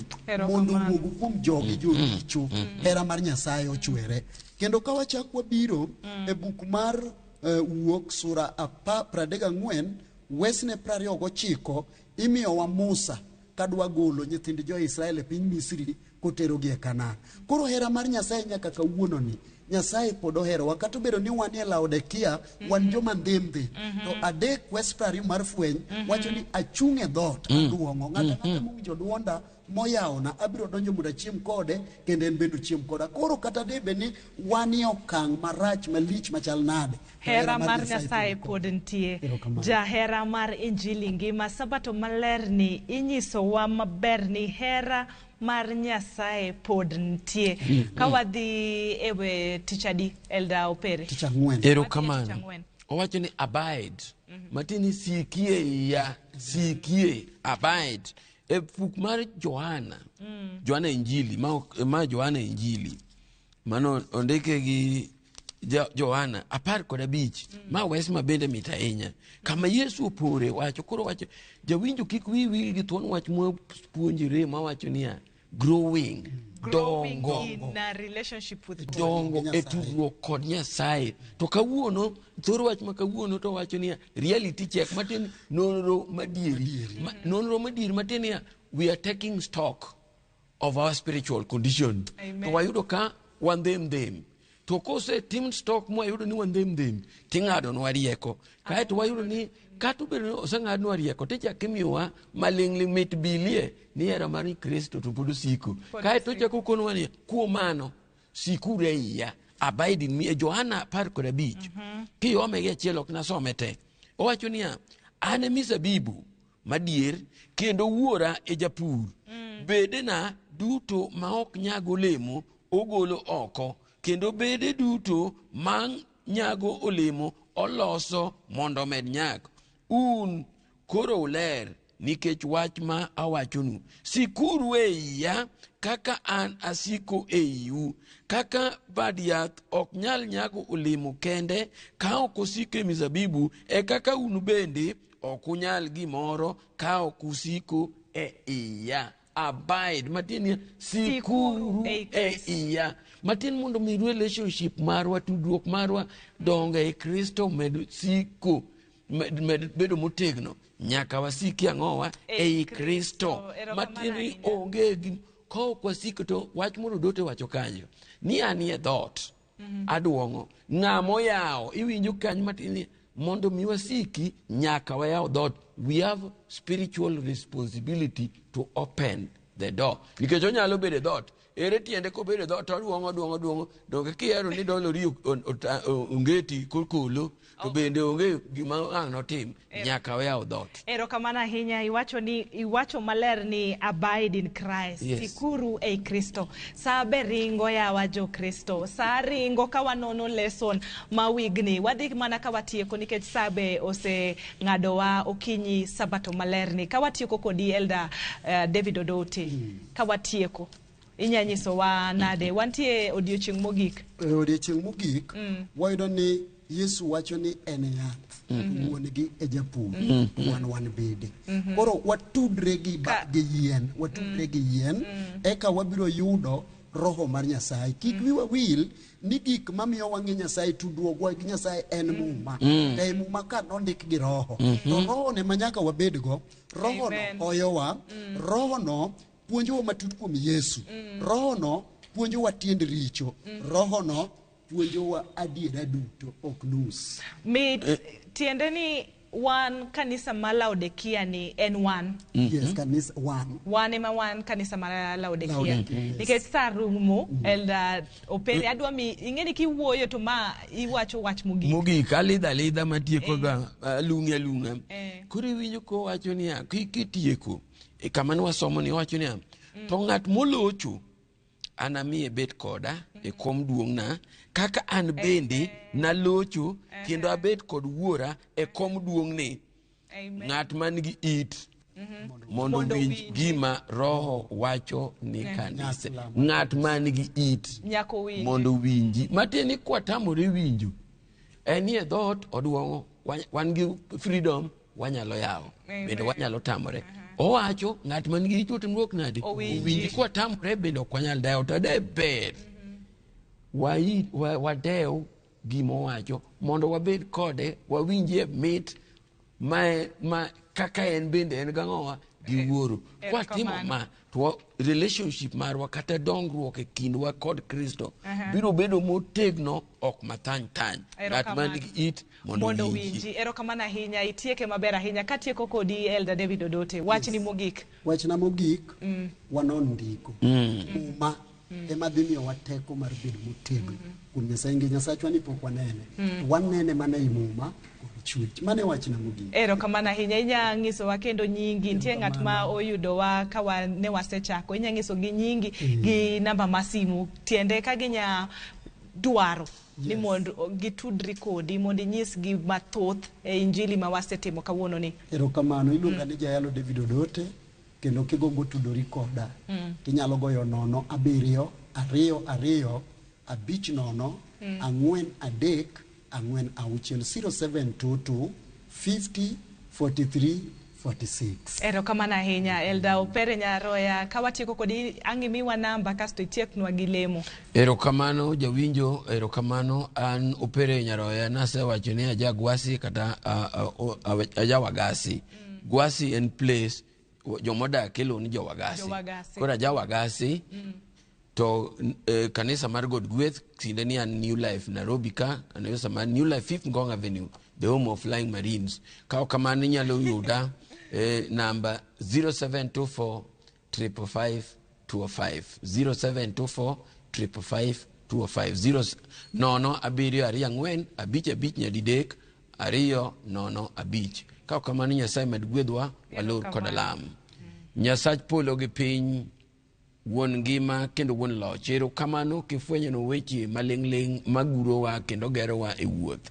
mondo owuog kuom jogi joricho. Hera mar Nyasaye ochwere. Kendo ka wachako wabiro e buk mar Wuok sura 34 wesne 29, imiyowa Musa kadwa golo nyithind jo-Israel e piny Misri koterogi e Kanaan. Koro hera mar Nyasaye nyaka kawuono ni Nyasaye pod oherowa, kata obedo ni wan e Laodikia, wan joma ndhemdhe. To 3 wes 20 mar Fweny wacho ni achung' e dhoot aduong'o. Ng'ato ang'ata mowinjo duonda moyawona, abiro donjo mondo achiem kode, kendo en bende ochiem koda. Koro kata debe ni wan e okang' marach malich machal nade, hera mar Nyasaye pod nitie. Erokamano. Jahera mar Injili ngima, Sabato maler ni inyisowa maber ni hera mar Nyasaye pod nitie. Ka wadhi e we tich adi, Elda Opere? Tich ang'wen. Erokamano. Tich ang'wen. Owacho ni abide. Matiende sikie iya, sikie, abide. E buk mar Johana, Johana Injili, ma Johana Injili, mano ondike gi Johana 15, ma wes ma bende mit ahinya. Kama Yesu opore wacho, koro wacho, jawinjo kik wiyi wil gi thuon wach mwapuonjore mawacho niya, growing, Growing dongo. in a relationship with God. Dongo e tudruok kod Nyasaye. To kawuono, thor wach ma kawuono to wacho niya, reality check, matin nonro madieri. Nonro madieri matin niya, we are taking stock of our spiritual condition. Amen. To wayudo ka wandhem dhem. To kose tim stock mwayudo ni wandhem dhem, ting'adonwa rieko. Kaeto wayudo ni kata obedo ni oseng'adnwa rieko, tichako imiyowa maling'ling' mit bilie ni hera mar Kristo to pod osiko. Pod Kaeto osiko. ochako okonowa ni kuom mano sikuru e iya, abide in me. E Johana 15, kiyome gi achiel ok nasome te. Owacho niya, an e mizabibu madier kendo wuora e japur. Bedena duto ma ok nyag olemo ogolo oko, kendo bede duto ma nyago olemo oloso mondo omed nyak. Un koro uler nikech wach ma awachonu. Sikuru e iya kaka an asiko e iu. Kaka bad yath ok nyal nyago olemo kende ka ok osiko e mizabibu, e kaka un bende ok unyal gimoro ka ok usiko e iya. Abide, matiende ni sikuru Sikuru ei e Kristo. iya. Matin mondo mi relationship marwa, tudruok marwa dongo ei Kristo med siko med, med bedo motegno nyaka wasiki ang'owa Ei ei Kristo. Kristo. Erokamano Matin ni ahinya. onge gi ka ok wasiko to wach moro dote wacho kanyo ni anie dhoot aduong'o ng'ama oyawo iwinjo kanyo matin ni mondo mi wasiki nyaka wayaw dhoot we have spiritual responsibility to open the door nikech onyalo bedo e dhoot ere tiende kobedo e dhoot to oduong'o oduong'o oduong'o donge kihero ni dolori ongeti korkolo to bende onge gima ang' notim nyaka wayaw dhoot Erokamano ahinya iwacho ni iwacho maler ni abide in Christ. Yes. Sikuru ei Kristo. Sa be ringo yawa jo Kristo. Sa ringo ka wanono lesson ma wigni. Wadhi mana ka watieko nikech sa be oseng'adowa okinyi sabato maler ni. Ka watieko kodi Elder David Odote. Ka watieko. Inya nyisowa nade? Wantie odiochieng' mogik. E odiechieng' mogik wayudo ni Yesu wacho ni en e yath wuon-gi e japur wan wan bede koro watudre gi, ba, gi yien watudre gi yien eka wabiro yudo roho mar Nyasaye kik wiwa wil ni gik mamiyo wang'e Nyasaye tudruokwa gi Nyasaye en muma to e muma ka nondik gi roho to roho ne ma nyaka wabedgo roho no Amen. hoyowa roho no puonjowa matut kuom Yesu roho no puonjowa tiend richo roho no puonjowa adiera duto ok nus Mi tiende ni wan kanisa ma Laodikia ni en wan. yes kanisa wan Wan ema wan kanisa mar Laodikia. Laodikia, yes. Nikech sa rumo, Elder Opere, adwa mi ing'e ni kiwuoyo to ma iwacho wach mogik. mogik alidho alidha matieko ga alung'e alung'a Eh. koro iwinjo kowacho niya kitieko e kama ne wasomo ni owacho niya to ng'at molocho anamiye bet koda e kom duong'na kaka an bende nalocho kendo abet kod wuora e kom duong'ne Amen. ng'at man gi it mondo Mondo winj owinji. gima roho wacho ni kanise Nyasla. ng'at man gi it Nyaka owinji. mondo winji matiende ni kwatamore winjo en ni e dhoot oduong'o wan gi freedom wanyalo yawo bende wanyalo tamore owacho ng'at man gi it otimruok nade Owinji. owinji kwatamore bende ok wanyal dewo to de ber wadew gima owacho mondo wabed kode wawinjie mit ma, ma kaka en bende en gang'owa gi wuoro kwatimo Erokamano. ma to relationship marwa kata dongruok e kindwa kod Kristo biro bedo motegno ok mathany tany ng'at man gi it mondo Mondo owinji winji. Erokamano ahinya, itieke maber ahinya. Katieko kodi Elder David Odote, wachni mogik. Wachna mogik wanon ndiko muma ema dhi miyowa teko mar bedo motegno kuom Nyasaye nikech Nyasachwa ni pok wanene to wanene mana ei muma kod chwech mano e wachna mogik Erokamano ahinya. Inya nyisowa kendo nyingi. Nitie ng'at ma oyudowa ka ne wasechako. Inya nyisogi nyingi gi namba ma simu. Tiende ka ginya dwaro ni mondo gitudri kodi mondo inyisgi mathoth e injili ma wasetimo kawuono ni. Erokamano iluonga ni Jayalo David Odote kendo kigombo tudori koda tinyalo goyo 0 7 2 2 5 0 4 3 4 6 0722 50 43 46. Erokamano ahinya Elda Opere Nyaroya. Ka watieko kodi ang' imiwa namba kasto itieknwa gi lemo. Erokamano jawinjo, erokamano an Opere Nyaroya nasewacho ni aja Gwasi kata aja Wagasi. Gwasi en place jomodak iluongo ni jowagasi. Jowagasi. Koro aja Wagasi to kanisa mar God Gweth tinde ni an New Life Nairobi ka kanisa mar New Life Fifth Ngong Avenue the home of Flying Marines. Ka ok kamano inyalo yuda namba 0724 555 205 0724 555 205 0 0 7 2 4 5 5 3 2 0 5. Ka ok kamano Nyasaye med gwedhwa walor kod alam. Nyasach polo gi piny wuon ngima kendo wuon loch erokamano kifwenyonwa weche maling'ling' magurowa kendo gerowa e wuoth.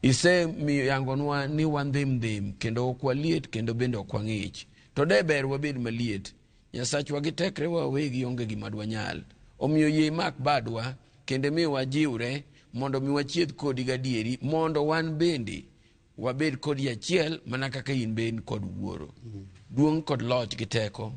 Isemiyo yangonwa ni wandhim dhim kendo ok waliet kendo bende ok wang'ich. To de ber wabed maliet. Nyasachwa gi tekre wawegi onge gima dwanyal. Omiyo yie imak badwa kendo mi wajiwre mondo mi wachiedh kodi gadieri mondo wan bende wabed kodi achiel mana kaka in be in kod wuoro. Duong' kod loch gi teko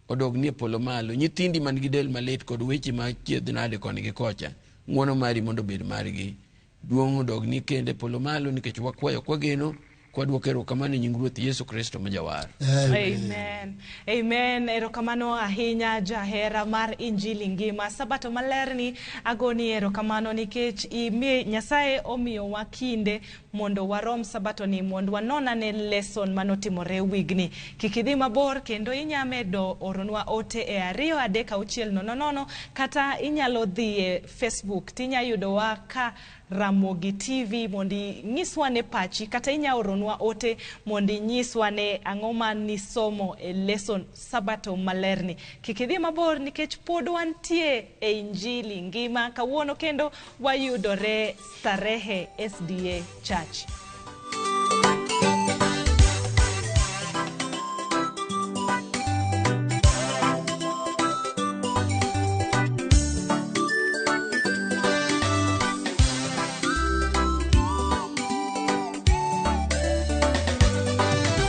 odogni e polo malo. Nyithindi man gi del malit kod weche ma chiedh nade koni gi kocha, ng'wono mari mondo obed margi. Duong' odogni kendo e polo malo nikech wakwayo kwageno kwadwoko erokamano e nying Ruoth Yesu Kristo ma Jawar. Amen. Amen. Erokamano ahinya jahera mar Injili Ngima. Sabato malerni agoni erokamano nikech imi Nyasaye omiyowa kinde mondo warom sabato ni mondo wanon ane lesson manotimore wigni. Kik idhi mabor kendo inya medo oronwa ote e 2 3 6 0 0 kata inyalo dhi e Facebook tinya yudowa ka Ramogi TV mondo inyiswa ne pachi kata inya oronwa ote mondo inyiswa ne ang'o ma nisomo e lesson sabato malerni. Kik idhi mabor nikech pod wantie e Injili Ngima kawuono kendo wayudore Starehe SDA Church.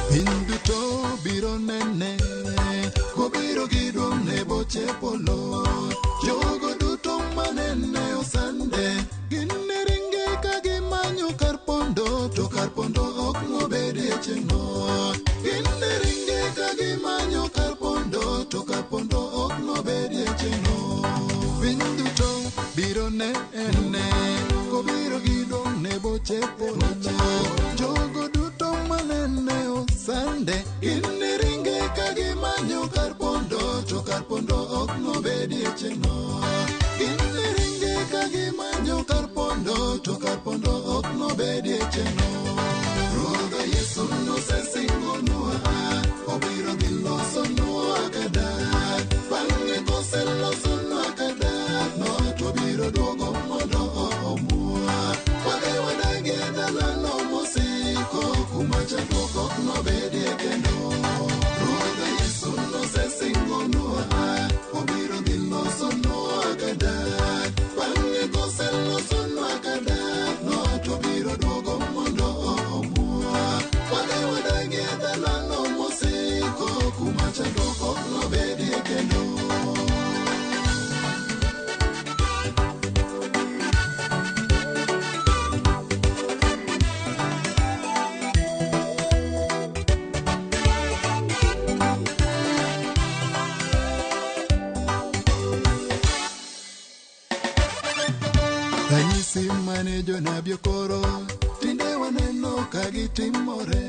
Piny duto biro nene, kobiro gi duong'ne boche polo. Jogo duto manene osande, gin ne ringe ka gimanyo kar pondo, to kar pondo ok nobedie chieng'no. Gin ne ringe ka gimanyo kar pondo, to kar pondo ok nobedie chieng'no. Piny duto biro nene, kobiro gi duong'ne boche polo. Jogo duto manene osande, gin ne ringe ka gimanyo kar pondo, to kar pondo ok nobedie chieng'no. Gin ne ringe ka gimanyo kar pondo, to kar pondo ok nobedie chieng'no. Ruodhwa Yesu nosesingonwa, obiro dhi losonwa kadak. Bang'e koselosonwa kadak, no to obiro duogo mondo oomwa. Wadhi wadag e dalano mosiko, kuma chandruok ok nobedie kendo. Ruodhwa Yesu nosesingonwa, obiro dhi losonwa kadak. Bang'e koselosonwa kadak, no to obiro duogo mondo oomwa. Wadhi wadag e dalano mosiko, kuma chandruok ok nobedie kendo. Ranyisi mane jonabi okoro tinde waneno ka gitimore.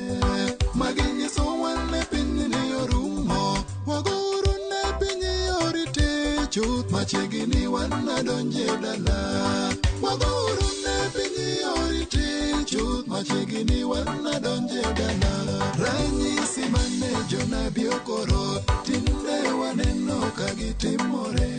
Magi nyisowa ne piny ni orumo, wagouru ne piny oriti chuth machiegni wanadonji e dala. Wagouru ne piny oriti chuth machiegni wanadonji e dala. Ranyisi mane jonabi okoro tinde waneno ka gitimore.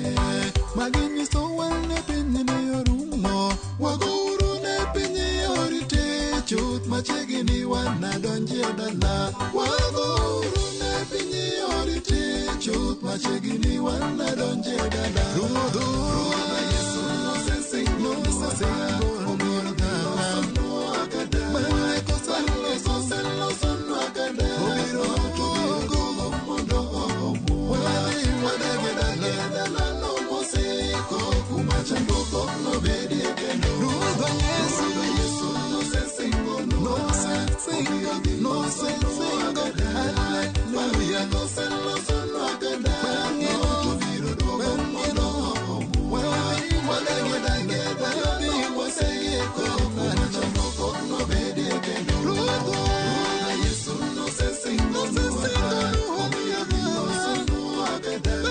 Magi nyisowa ne piny ni orumo, wagouru ne piny oriti chuth machiegni wanadonji e dala. Wagouru ne piny oriti chuth machiegni wanadonji e dala. Ruodhwa Yesu nosesingonwa, obiro dhi losonwa kadak. Bang'e koselosonwa kadak, obiro duogo mondo oomwa. Wadhi wadag e dalano mosiko, kuma chandruok ok nobedie kendo. Ruodhwa Yesu nosesingonwa, obiro dhi losonwa kadak. Bang'e koselosonwa kadak, obiro duogo mondo oomwa. Wadhi wadag e dalano mosiko, kuma chandruok ok nobedie kendo. Ruodhwa Yesu nosesingonwa, obiro dhi losonwa kadak.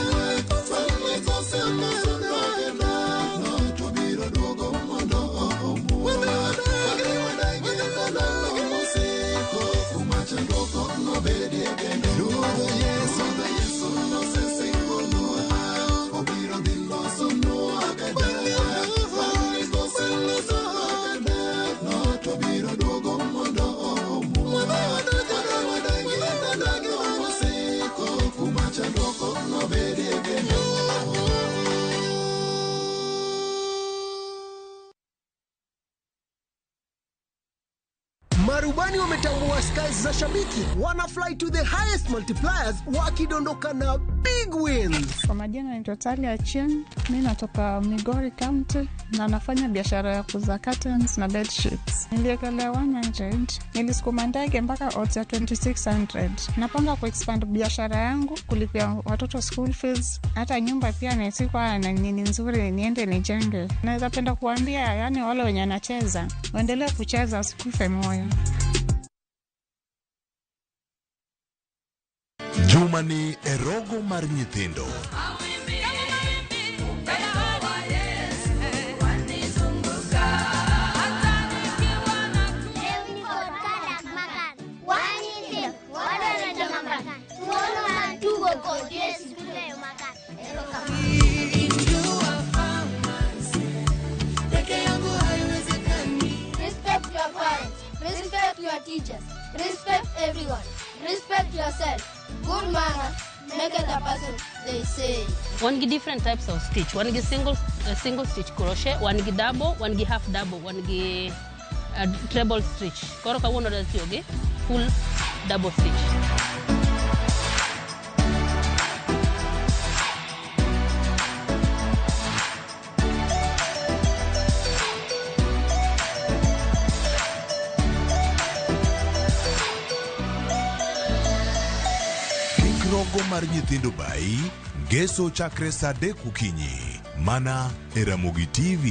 Bang'e koselosonwa kadak, obiro duogo mondo oomwa. Wadhi wadag e dalano mosiko, kuma chandruok ok nobedie kendo. Ruodhwa Yesu nosesingonwa, obiro dhi losonwa kadak. Bang'e koselosonwa kadak, obiro duogo mondo oomwa. Wadhi wadag e dalano mosiko, kuma chandruok ok nobedie kendo. Marubani wametambua skies za shabiki, wana fly to the highest multipliers wakidondoka na big big wins. Kwa majina naitwa Talia Achieng, mi natoka Migori County na nafanya biashara ya kuuza curtains na bed sheets. Niliekelea 100, nilisukuma ndege mpaka odds ya 2600. Napanga kuexpand biashara yangu, kulipia watoto school fees, hata nyumba pia nisikuwa na nini nzuri niende nijenge. Naweza penda kuambia yani wale wenye anacheza waendelee kucheza, wasikufe moyo. Juma ni e rogo mar nyithindo. Respect your parents. Respect your teachers. Respect everyone. Respect yourself. Good manners make a person, they say. Wan gi different types of stitch. Wan gi single stitch crochet, wan gi double, wan gi half double, wan gi treble stitch. Koro kawuono adwa tiyo gi full double stitch. Kik rogo mar nyithindo bayi ngeso chakre saa 3 okinyi mana e Ramogi TV.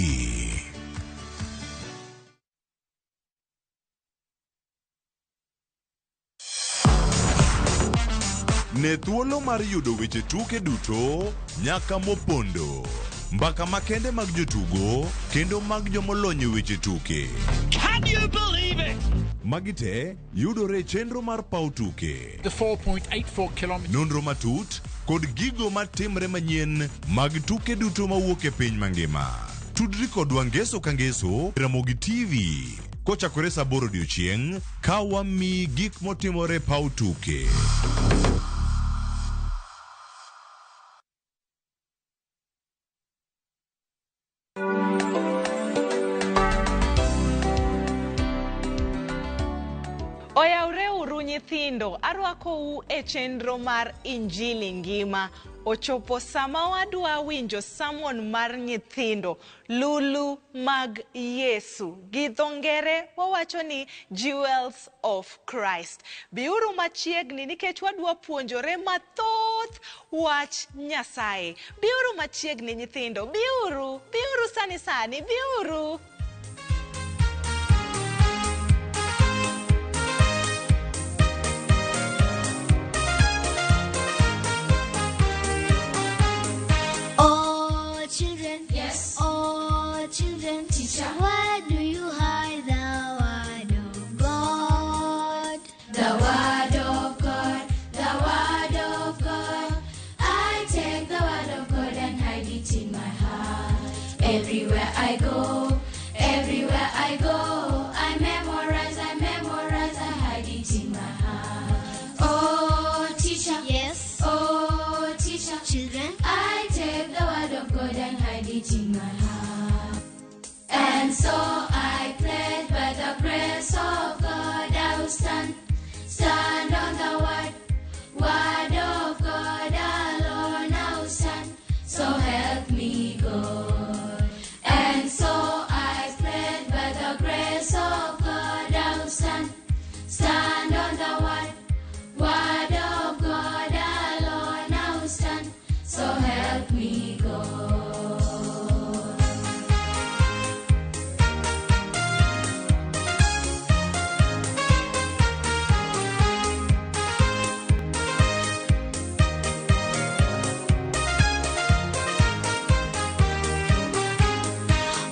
Ne thuolo mar yudo weche tuke duto nyaka mopondo, mbaka makende mag jotugo kendo mag jomolony e weche tuke. Can you believe it? Magi te yudore e chenro mar paw tuke. The 4.84 kilometers. Nonro matut kod gigo matimre manyien mag tuke duto mawuok e piny mangima. Tudri kodwa ngeso ka ngeso Ramogi TV kochakore saa 8 odiochieng' ka wamiyi gik motimore paw tuke. Oyawre uru nyithindo, arwakou e chenro mar Injili Ngima. Ochopo sama wadwa winjo sermon mar nyithindo, Lulu mag Yesu. Gi dho ngere wawacho ni Jewels of Christ. Biuru machiegni nikech wadwa puonjore mathoth wach Nyasaye. Biuru machiegni nyithindo, biuru, biuru sani sani, biuru. All children, yes, all children, teacher, where do you hide the word of God? The word of God, the word of God. I take the word of God and hide it in my heart. Everywhere I go, everywhere I go, I memorize, I memorize, I hide it in my heart. Oh, teacher, yes, oh, teacher, children, I take the word of God and hide it in my heart. And so I pledge by the grace of God, I will stand, stand on the word, word of God alone I will stand. So help me God. And so I pledge by the grace of God, I will stand, stand on the word, word of God alone I will stand. So help me God.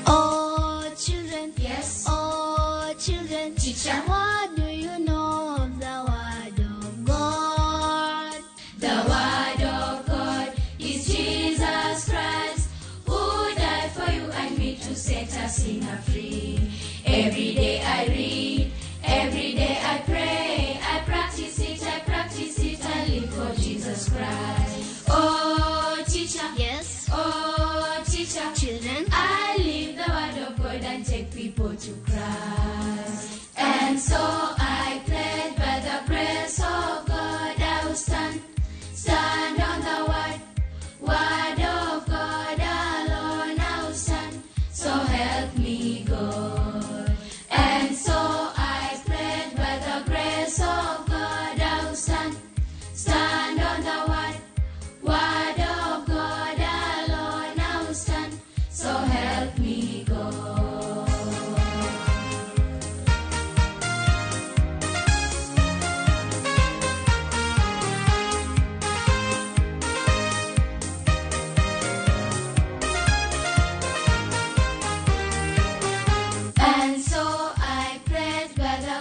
All children, yes, all children, teacher, what do you know of the word of God? The word of God is Jesus Christ, who died for you and me to set us sinner free. Every day I read, every day I pray, I practice it, I live for Jesus Christ. Oh, teacher, yes, oh, teacher, children, I live the word of God and take people to Christ. And so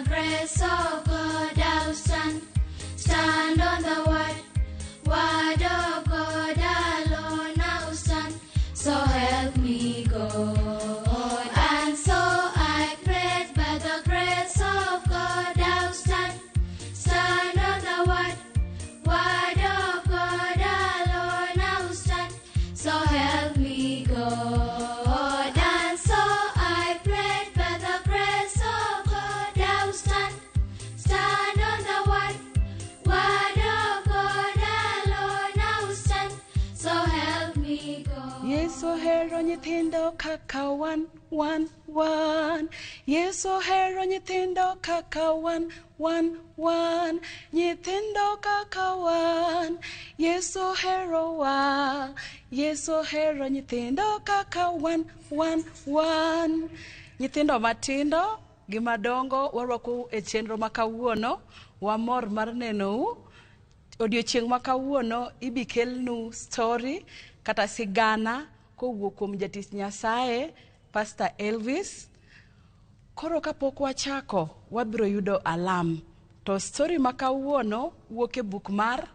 the grace of God, I'll stand. Stand on the word, word of God alone I'll stand. So help me God. And so I pledge by the grace of God, I'll stand. Stand on the word, word of God alone I'll stand. So help me God. And so I pledge by the grace of God, I'll stand. Stand on the word, word of God alone I'll stand. So help me God. Yesu ohero nyithindo kaka wan, wan, wan. Yesu ohero nyithindo kaka wan, wan, wan. Nyithindo kaka wan. Yesu ohero wa. Yesu ohero nyithindo kaka wan, wan, wan. Nyithindo matindo gi madongo warwakou e chenro ma kawuono. Wamor mar nenou. Odiochieng' ma kawuono ibi kelnu story kata sigana kowuok kuom jatich Nyasaye Pastor Elvis. Koro kapok wachako, wabiro yudo alam. To story ma kawuono wuok e buk mar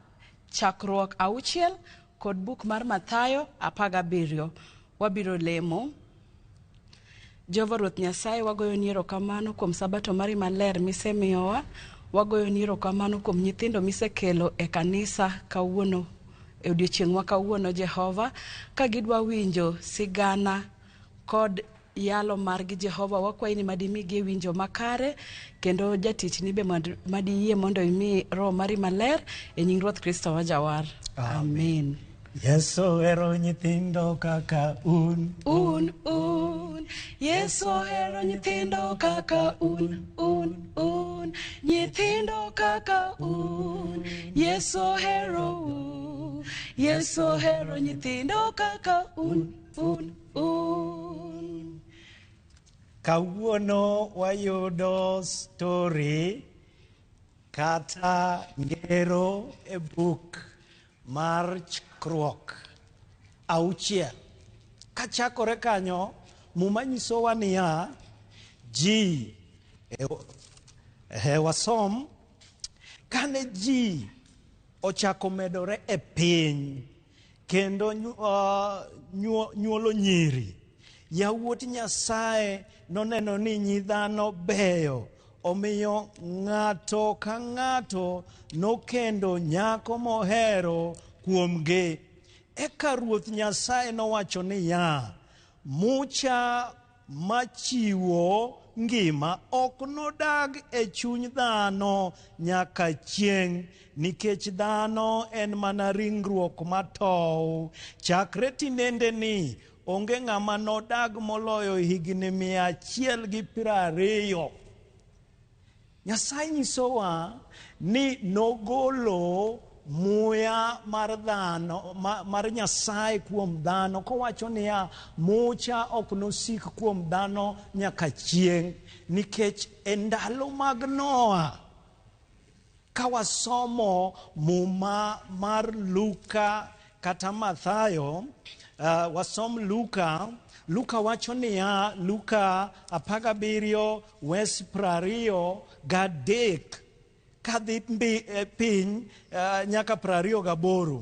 Chakruok 6 kod buk mar Mathayo 17. Wabiro lemo. Jehova Ruoth Nyasaye, wagoyoni erokamano kuom sabato mari maler misemiyowa. Wagoyoni erokamano kuom nyithindo misekelo e kanisa kawuono, e odiochieng' ma kawuono Jehova, ka gidwa winjo sigana kod yalo margi Jehova, wakwayi ni madimigi winjo makare, kendo jatichni be madiyie mondo imi roho mari maler e nying Ruoth Kristo wa Jawar. Amen. Yesu ohero nyithindo kaka un. Un, un. Yesu ohero nyithindo kaka un, un, un. Nyithindo kaka un. Yesu ohero u. Yesu ohero nyithindo kaka un, un, un. Kawuono wayudo story kata ngero e buk mar Chakruok 6. Kachakore kanyo, Muma nyisowa niya, ji wasom, kane ji ochako medore e piny kendo nyuolo nyiri, yawuot Nyasaye noneno ni nyi dhano beyo, omiyo ng'ato ka ng'ato nokendo nyako mohero kuomgi. Eka Ruoth Nyasaye nowacho niya, mucha machiwo ngima ok nodag e chuny dhano nyaka chieng', nikech dhano en mana ringruok matow. Chakre tinende ni onge ng'ama nodag moloyo higni 120. Nyasaye nyisowa ni nogolo muya mar dhano, mar Nyasaye kuom dhano, kowacho niya, mucha ok nosik kuom dhano nyaka chieng', nikech e ndalo mag Noa, ka wasomo Muma mar Luka kata Mathayo, wasom Luka. Luka wacho niya, Luka 17 wes 23 kadhi piny nyaka 28.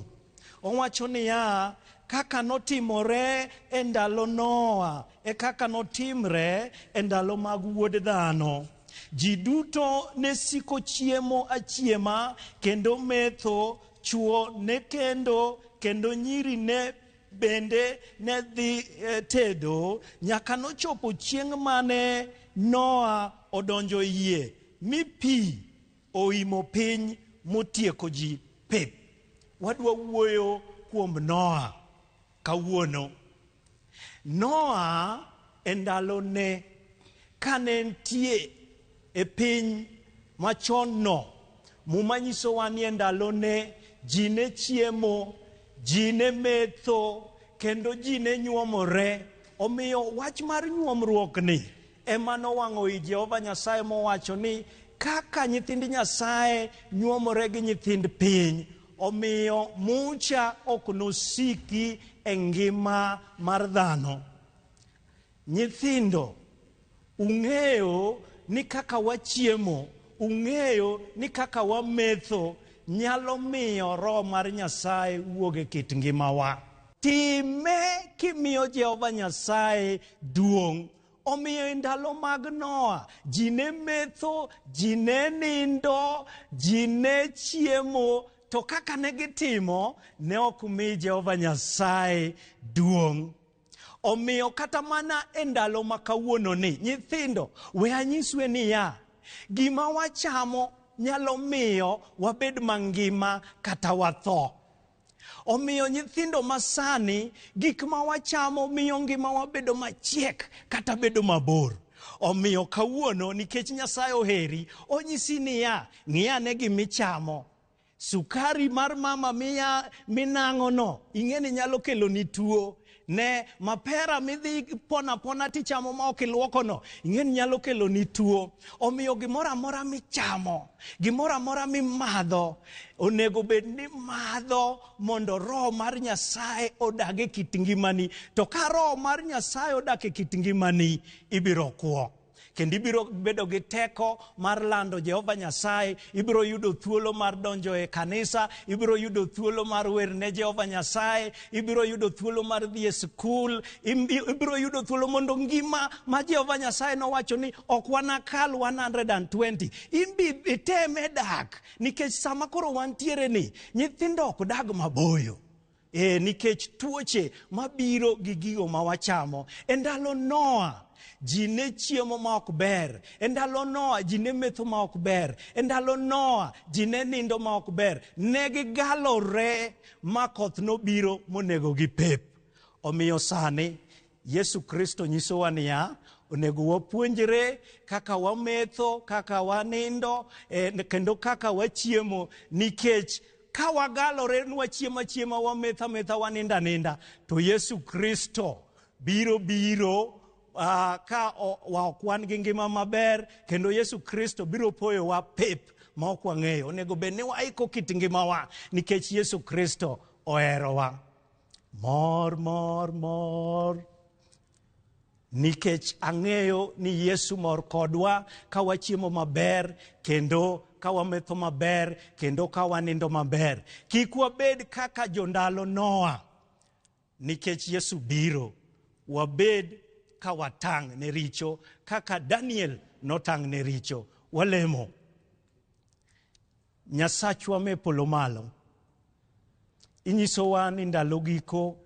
Owacho niya, kaka notimore e ndalo Noa, e kaka notimre e ndalo mag wuod dhano. Ji duto ne siko chiemo achiema kendo metho, chuo ne kendo, kendo nyiri ne bende ne dhi tedo, nyaka nochopo chieng' mane Noa odonjo yie, mi pi oimo piny motieko ji pep. Wadwa wuoyo kuom Noa kawuono. Noa e ndalone kane nitie e piny machon no, Muma nyisowa ni e ndalone ji ne chiemo, ji ne metho, kendo ji ne nyuomore. Omiyo wach mar nyuomruokni ema nowang'o i Jehova Nyasaye mowacho ni kaka nyithind Nyasaye nyuomore gi nyithind piny, omiyo mucha ok nosiki e ngima mar dhano. Nyithindo, ung'eyo ni kaka wachiemo, ung'eyo ni kaka wametho nyalo miyo roho mar Nyasaye wuog e kit ngimawa. Time kimiyo Jehova Nyasaye duong'. Omiyo e ndalo mag Noa, ji ne metho, ji ne nindo, ji ne chiemo, to kaka ne gitimo ne ok mi Jehova Nyasaye duong'. Omiyo kata mana e ndalo ma kawuononi, nyithindo, we anyisue niya, gima wachamo nyalo miyo wabed mangima kata watho. Omiyo nyithindo masani, gik ma wachamo miyo ngimawa bedo machiek kata bedo mabor. Omiyo kawuono, nikech Nyasaye oheri, onyisi niya, ng'i ane gimichamo. Sukari mar mama miya minang'ono, ing'e ni nyalo keloni tuo. Ne mapera midhi pona pona tichamo ma ok iluokono, ing'e ni nyalo keloni tuo. Omiyo gimoro amora michamo, gimoro amora mimadho, onego bed ni madho mondo roho mar Nyasaye odag e kit ngimani. To ka roho mar Nyasaye odak e kit ngimani, ibiro kwo. Kendo ibiro bedo gi teko mar lando Jehova Nyasaye, ibiro yudo thuolo mar donjo e kanisa, ibiro yudo thuolo mar wer ne Jehova Nyasaye, ibiro yudo thuolo mar dhi e skul, ibiro yudo thuolo mondo ngima ma Jehova Nyasaye nowacho ni ok wanakal 120. Imbi iteme dak, nikech sama koro wantiere ni, nyithindo ok dag maboyo. Nikech tuoche mabiro gi gigo ma wachamo. E ndalo Noa, ji ne chiemo ma ok ber. E ndalo Noa, ji ne metho ma ok ber. E ndalo Noa, ji ne nindo ma ok ber. Ne gigalore ma koth nobiro monego gi pep. Omiyo sani, Yesu Kristo nyisowa niya, onego wapuonjre kaka wametho, kaka wanindo, kendo kaka wachiemo, nikech ka wagalore ni wachiemo achiema, wametho ametha, wanindo aninda, to Yesu Kristo biro ka ok wan gi ngima maber, kendo Yesu Kristo biro poyowa pep ma ok wang'eyo. Onego bed ni waiko kit ngimawa nikech Yesu Kristo oherowa. Mor, mor, mor. Nikech ang'eyo ni Yesu mor kodwa ka wachiemo maber, kendo ka wametho maber, kendo ka wanindo maber. Kik wabed kaka jondalo Noa, nikech Yesu biro. Wabed ka watang' ne richo, kaka Daniel notang' ne richo. Walemo. Nyasachwa me polo malo, inyisowa ni ndalo giko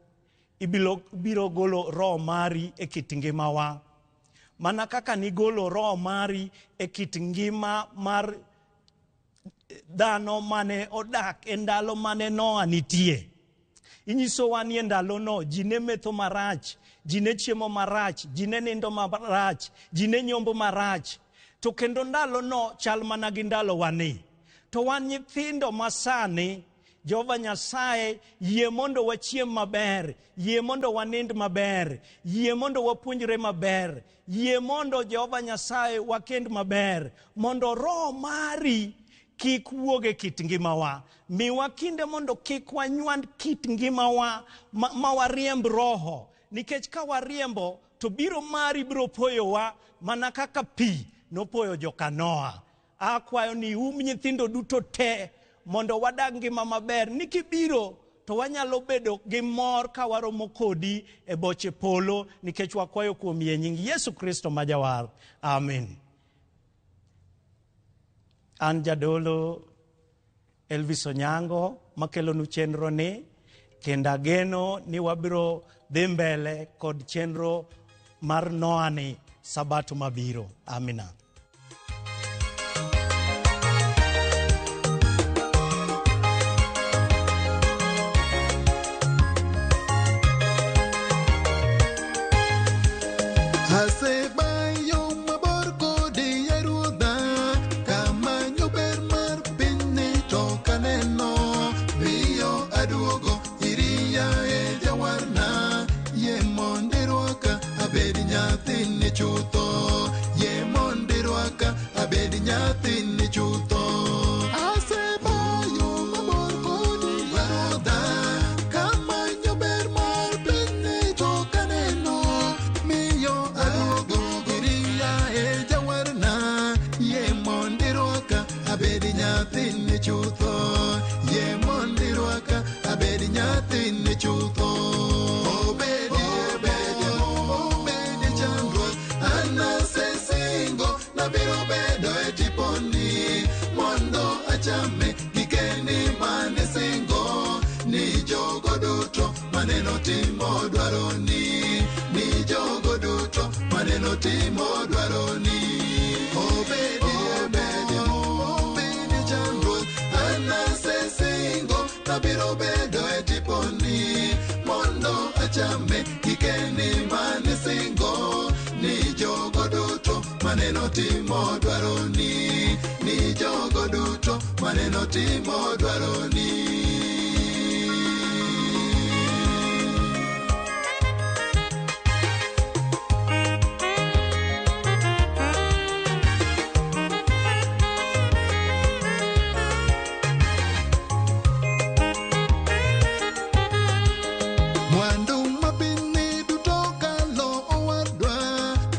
ibiro golo roho mari e kit ngimawa. Mana kaka nigolo roho mari e kit ngima mar dhano mane odak e ndalo mane Noa nitie. Inyisowa ni e ndalono ji ne metho marach, ji ne chiemo marach, ji ne nindo marach, ji ne nyombo marach. To kendo ndalono chal mana gi ndalowani. To wan nyithindo masani, Jehova Nyasaye yie mondo wachiem maber, yie mondo wanind maber, yie mondo wapuonjre maber, yie mondo Jehova Nyasaye wakend maber, mondo roho mari kik wuog e kit ngimawa. Miwa kinde mondo kik wanywand kit ngimawa ma wariemb roho, nikech ka wariembo to biro mari biro poyowa mana kaka pi nopoyo joka Noa. Akwayo ni um nyithindo duto te mondo wadag ngima maber, ni kibiro to wanyalo bedo gi mor ka waromo kodi e boche polo, nikech wakwayo kuom yie nying Yesu Kristo ma Jawar. Amen. An jadolo Elvis Onyango makelonu chenro ni, kendo ageno ni wabiro dhi mbele kod chenro mar Noa ni Sabato mabiro. Amina. Asebayo mabor kodi e Ruodha, kamanyo ber mar pinyni to ok aneno. Miyo aduogo iri yaye Jawarna, yie mondo irwaka abed nyathini chutho. Yie mondo chutho. Obedie bedie obedie chandruok, an asesingo nabiro bedo e tiponi mondo achame gikeni mane singo ni jogo duto maneno timo dwaroni, ni jogo duto maneno timo dwaroni. Obedie bedie obedie chandruok, an asesingo nabiro bedo e tiponi mondo achame gikeni mane singo ni jogo duto maneno timo dwaroni, ni jogo duto maneno timo dwaroni. Mwandu ma pinyni duto kalo owadwa,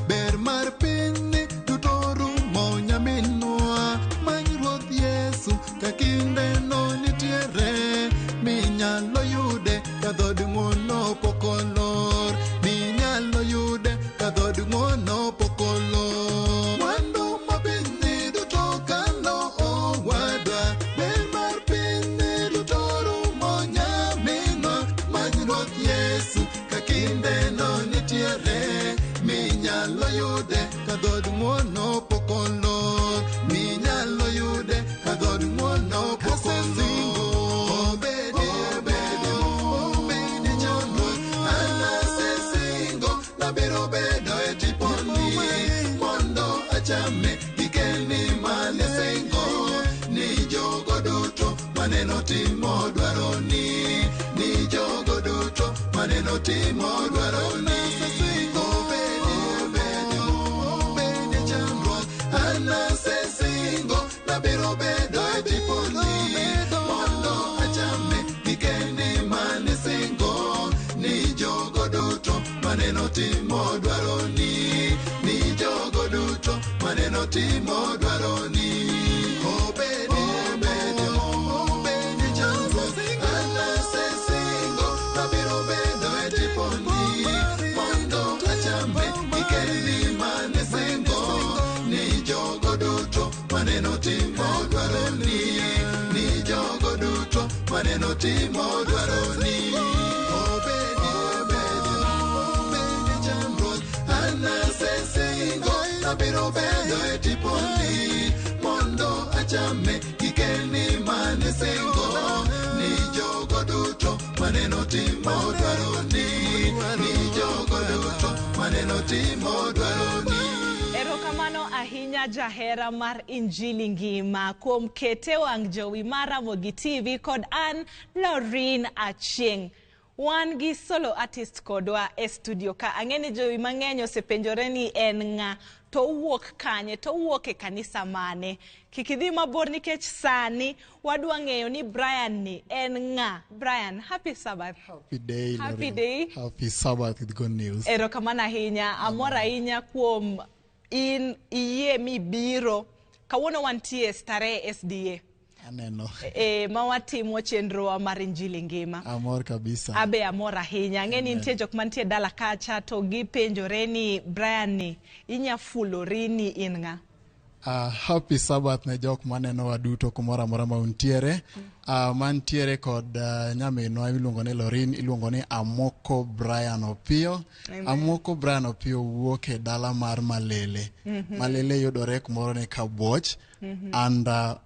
ber mar pinyni duto rumo nyaminwa. Many Ruoth Yesu ka kinde no nitiere, minyalo yude ka dhood ng'wono pok olor, minyalo yude ka dhood ng'wono pok olor. Mwandu ma pinyni duto kalo owadwa, ber mar pinyni duto rumo nyaminwa. Many Ruoth Yesu ka kinde no nitiere, minyalo yude ka dhood ng'wono pok olor, minyalo yude ka dhood ng'wono pok olor. Obedie bedie obedie chandruok, an asesingo nabiro bedo e tiponi mondo achame gikeni mane singo ni jogo duto maneno timo dwaroni, ni jogo duto maneno timo dwaroni. Obedie bedie obedie chandruok, an asesingo nabiro bedo e tiponi mondo achame gikeni mane singo ni jogo duto maneno timo dwaroni, ni jogo duto maneno timo dwaroni. Obedie bedie obedie chandruok, an asesingo nabiro bedo e tiponi mondo achame gikeni mane singo ni jogo duto maneno timo dwaroni, ni jogo duto maneno timo dwaroni. Obedie bedie obedie chandruok, an asesingo nabiro bedo e tiponi mondo achame gikeni mane singo ni jogo duto maneno timo dwaroni, ni jogo duto maneno timo dwaroni. Erokamano ahinya jahera mar Injili Ngima kuom kete wang' jowi mar Ramogi TV kod an Laureen Achieng'. Wan gi solo artist kodwa e studio ka. Ang'e ni jowi mang'eny osepenjore ni en ng'a, to owuok kanye, to owuok e kanisa mane. Kik idhi mabor nikech sani wadwa ng'eyo ni Brian ni en ng'a. Brian, happy Sabbath. Happy day, Happy Lorraine. day. Happy Sabbath with good news. Erokamano ahinya. Amor ahinya kuom in iyie mibiro. Kawuono wantie Starehe SDA. Aneno. Ma watimo chenrowa mar Injili Ngima. Amor kabisa. Abe amor ahinya. Ang'e ni nitie jok mantie dala kacha to gipenjore ni Brian ni inya fulori ni in ng'a. Happy Sabbath ne jok manenowa duto kumoro amora ma untiere. Mantiere kod nyaminwa iluongo ni Lorin, iluongo ni Amoko Brian Opiyo. Amen. Amoko Brian Opiyo wuok e dala mar Malele. Malele yudore kumoro ni Kabuoch under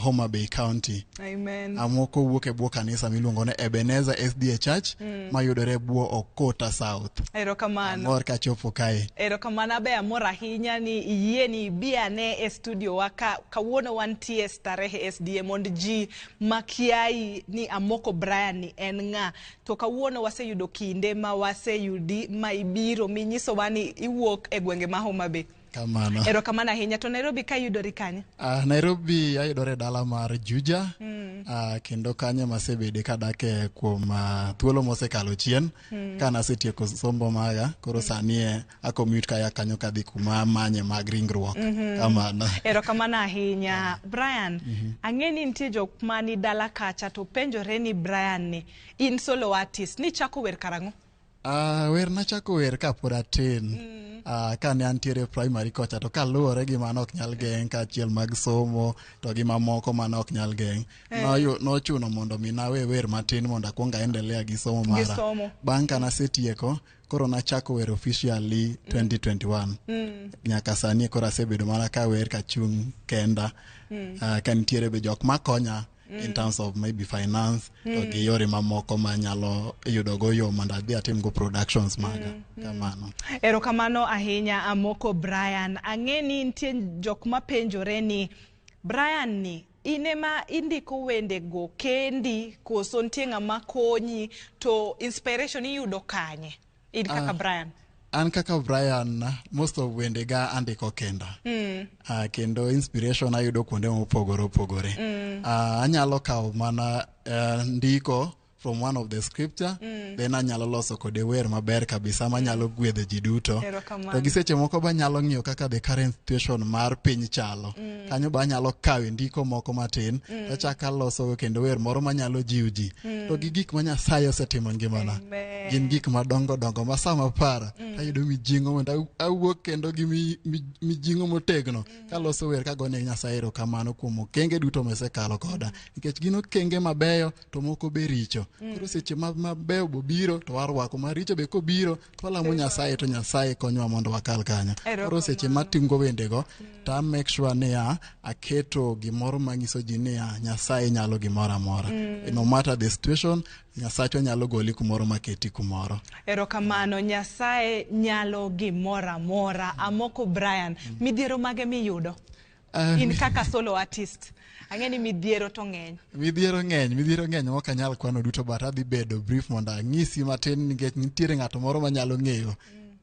Homa Bay County. Amen. Amoko wuok e bwo kanisa miluongo ni Ebenezer SDA Church mayudore e bwo Okota South. Erokamano. Amor kachopo kae. Erokamano abe amor ahinya ni iyie ni ibi ane e studio wa ka kawuono wantie Starehe SDA mondo ji makiai ni Amoko Brian ni en ng'a. To kawuono waseyudo kinde ma waseyudi ma ibiro minyisowa ni iwuok e gwenge ma Homa Bay. Kamano. Erokamano ahinya. To Nairobi ka yudori kanye? Nairobi ayudore e dala mar Juja. Kendo kanyo masebede kadake kuom thuolo mosekalo chien. Ka nasetieko sombo maga, koro sani a commute kaya kanyo kadhi kuma amanye mag ringruok. Kamano. Erokamano ahinya. Brian, ang'e ni nitie jok mani dala kacha to penjore ni Brian ni in solo artist, nichako wer karang'o? Wer nachako wer kapod atin. Kane antiere primary kocha, to kaluwore gi mano ok nyal geng', kaachiel mag somo to gi mamoko mane ok nyal geng'. Nochuno mondo mi nawe wer matin mondo akuong aendelea gi somo Gi mara. somo. Bang' ka nasetieko, koro nachako wer officially 2021. Nyaka sani koro asebedo mana ka wer kachung' kenda. Ka nitiere be jok makonya in terms of maybe finance to gi yore mamoko manyalo yudogo yo mondo adhi atimgo productions maga. Kamano. Erokamano ahinya, Amoko Brian. Ang'e ni nitie jok mapenjore ni Brian ni in ema indiko wende go kendi koso nitie ng'ama konyi, to inspiration iyudo kanye in kaka Brian? An kaka Brian, most of wendega andiko kenda. Kendo inspiration ayudo kuonde mopogore opogore. Anyalo kawo mana ndiko from one of the scripture, then anyalo loso kode wer maber kabisa manyalo gwedho ji duto. Erokamano. To gi seche moko be anyalo ng'iyo kaka the current situation mar piny chalo. Kanyo be anyalo kawe ndiko moko matin, tachako aloso kendo wer moro manyalo jiwo ji. To gi gik ma Nyasaye osetimo e ngimana. Amen. Gin gik madongo dongo ma sama paro, tayudo mijing'o mondo awuok kendo gi mijing'o motegno kaloso wer kagone Nyasaye erokamano kuom okenge duto mosekalo koda. Nikech gin okenge mabeyo to moko be richo. Koro seche ma mabeyo bobiro to warwako, maricho be kobiro to walamo Nyasaye to Nyasaye konyowa mondo wakal kanyo. Koro seche matingo wendego to a make sure niya aketo gimoro manyiso ji niya Nyasaye nyalo gimoro amora. No matter the situation, Nyasachwa nyalo goli kumoro maketi kumoro. Erokamano. Nyasaye nyalo gimoro amora. Amoko Brian, midhiero mage miyudo in kaka solo artist? Ang'e ni midhiero to ng'eny. Midhiero ng'eny, midhiero ng'eny ma ok anyal kwano duto, but adhi bedo brief mondo ang'isi matin nikech nitiere ng'ato moro manyalo ng'eyo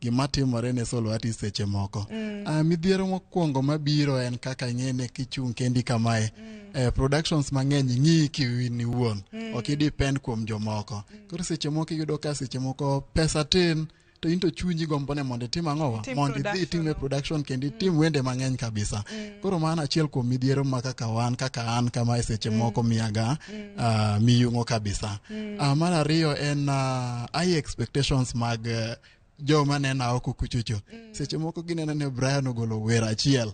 gima timore ne solo artist seche moko. Midhiero mokwongo mabiro en kaka ing'e kichung' kendi kamae. Productions mang'eny ing'iyi kiwin iwuon. Ok idepend kuom jomoko. Koro seche moko iyudo ka seche moko pesa tin to in to chunyi gombo ne mondo itim ang'owa, Itim mondo idhi itim e production kendo itim wende mang'eny kabisa. Koro mano achiel kuom midhiero ma kaka wan, kaka an kamae seche moko miyaga miyung'o kabisa. Mar ariyo en high expectations mag joma nena oko kuchocho. Seche moko gineno ni Brian ogolo wer achiel,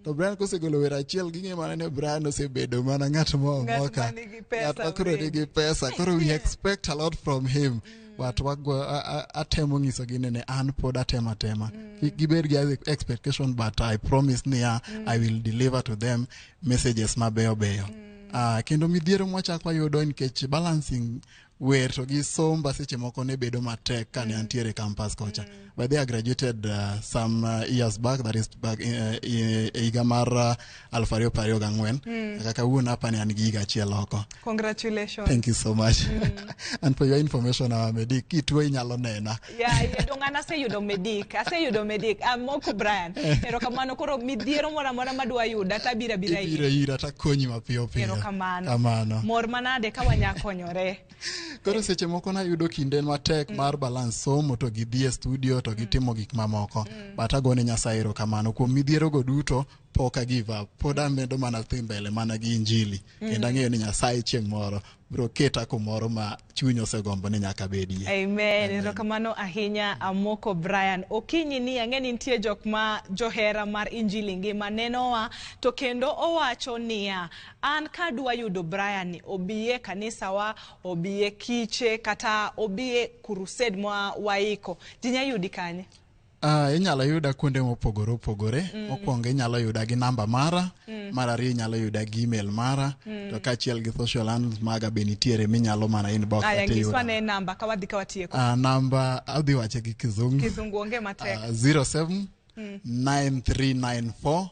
to Brian kosegolo wer achiel ging'e mana ni Brian osebedo mana ng'at moomoka, Ng'at manigi pesa ng'at ma koro already. nigi pesa, koro we expect a lot from him. But atemo nyisogi ni ne an pod atemo atema, kik gibed gi expectation, but I promise niya I will deliver to them messages mabeyo beyo. Kendo midhiero mwachako wayudo nikech balancing wer to gi somba seche moko ne bedo matek kane antiere campus kocha. But they I graduated some years back, that is back e higa mar 2024. Kaka kawuono apani an gi higa achiel oko. Congratulations. Thank you so much. And for your information, Medic, kituo inyalo nena. Yeah, dong an aseyudo medic, aseyudo medic. Amoko Brian, erokamano. Koro midhiero moro amora madwa yuda tabiro abira iri. Ibiro ira takonyi mapiyo piyo. Erokamano. Kamano. Mor manade ka wanya konyore. Koro seche moko nayudo kinde matek mar balance somo to gi dhi e studio to gi timo gik mamoko. But agone Nyasaye erokamano kuom midhierogo duto, pok a give up. Pod amedo mana dhi mbele mana gi injili. Kendo ang'eyo ni Nyasaye chieng' moro biro keta kumoro ma chuny osegombo ni nyaka bedie. Amen. Erokamano ahinya, Amoko Brian. Okinyi ni ang'e ni nitie jok ma johera mar injili ngima nenowa to kendo owacho niya an kadwa yudo Brian ni obi e kanisawa, obi e kiche kata obi e crusade ma waiko. Ji nya yudi kanye? Inyalo yuda kuonde mopogore opogore. Mokwongo inyalo yuda gi namba mara. Mar ariyo inyalo yuda gi email mara. To kaachiel gi social handles maga be nitiere minyalo mana inbox Aya, ati nyiswa yuda. ne namba ka wadhi ka watieko. Namba adhi wache gi kizungu. Kizungu onge matek. 07 9394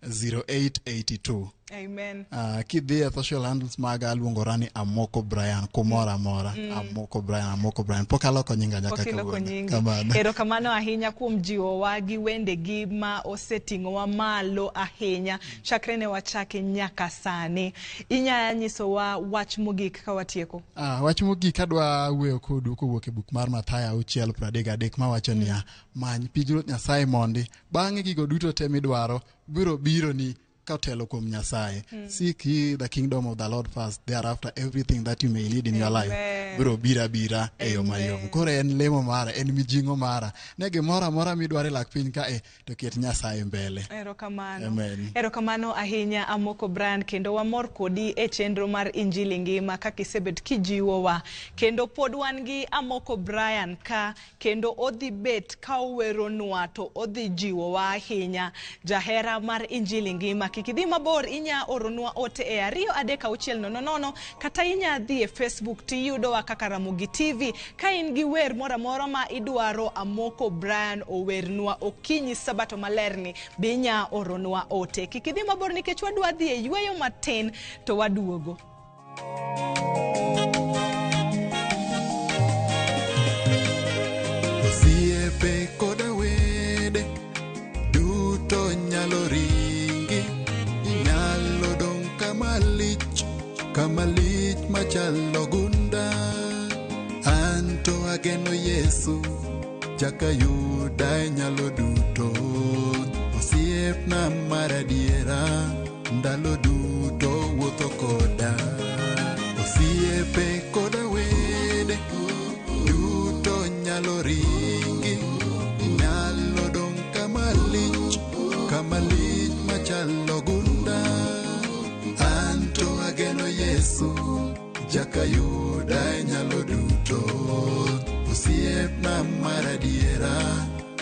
0882. Amen. Kidhi e social handles maga aluongora ni Amoko Brian kumoro amora. Amoko Brian, Amoko Brian. Pok aloko nyinga nyaka Pok iloko kawuono. nyingi. Kamano. Erokamano ahinya kuom jiwowa gi wendegi ma oseting'owa malo ahinya chakre ne wachake nyaka sani. Inya nyisowa wach mogik ka watieko? Wach mogik adwa wuoyo kodu kowuok e buk mar Mathayo 6:33 mawacho niya, many pinyruoth Nyasaye mondi, bang'e gigo duto te midwaro biro bironi kotelo kuom Nyasaye. Seek ye the kingdom of the Lord first, thereafter everything that you may need in your life Amen. biro biro abira e yo mayom. Koro en lemo mara, en mijing'o mara ne gimoro amora midwaro e lak piny kae to ket Nyasaye mbele. Erokamano. Amen. Erokamano ahinya Amoko Brian, kendo wamor kodi e chenro mar Injili Ngima kaka isebet kijiwowa. Kendo pod wan gi Amoko Brian ka, kendo odhi bet ka oweronwa to odhi jiwowa ahinya. Jahera mar Injili Ngima, kik idhi mabor, inya oronwa ote e 23600, kata inya dhi e Facebook tiyudowa kaka Ramogi TV. Ka in gi wer moro amora ma idwaro Amoko Brian owernwa okinyi sabato malerni, be inya oronwa ote. Kik idhi mabor nikech wadwa dhi e yweyo matin to waduogo. Osiepe koda wede duto nyalo ringi, inyalo dong' kama lich, kama lich machalo gunda. Anto ageno Yesu, jakayuda e nyalo duto. Osiepna mar adiera, ndalo duto wuotho koda. Osiepe koda wede duto nyalo ringi, inyalo dong' kama lich, kama lich machalo gunda. Anto ageno Yesu, jakayuda e nyalo duto. Osiepna mar adiera,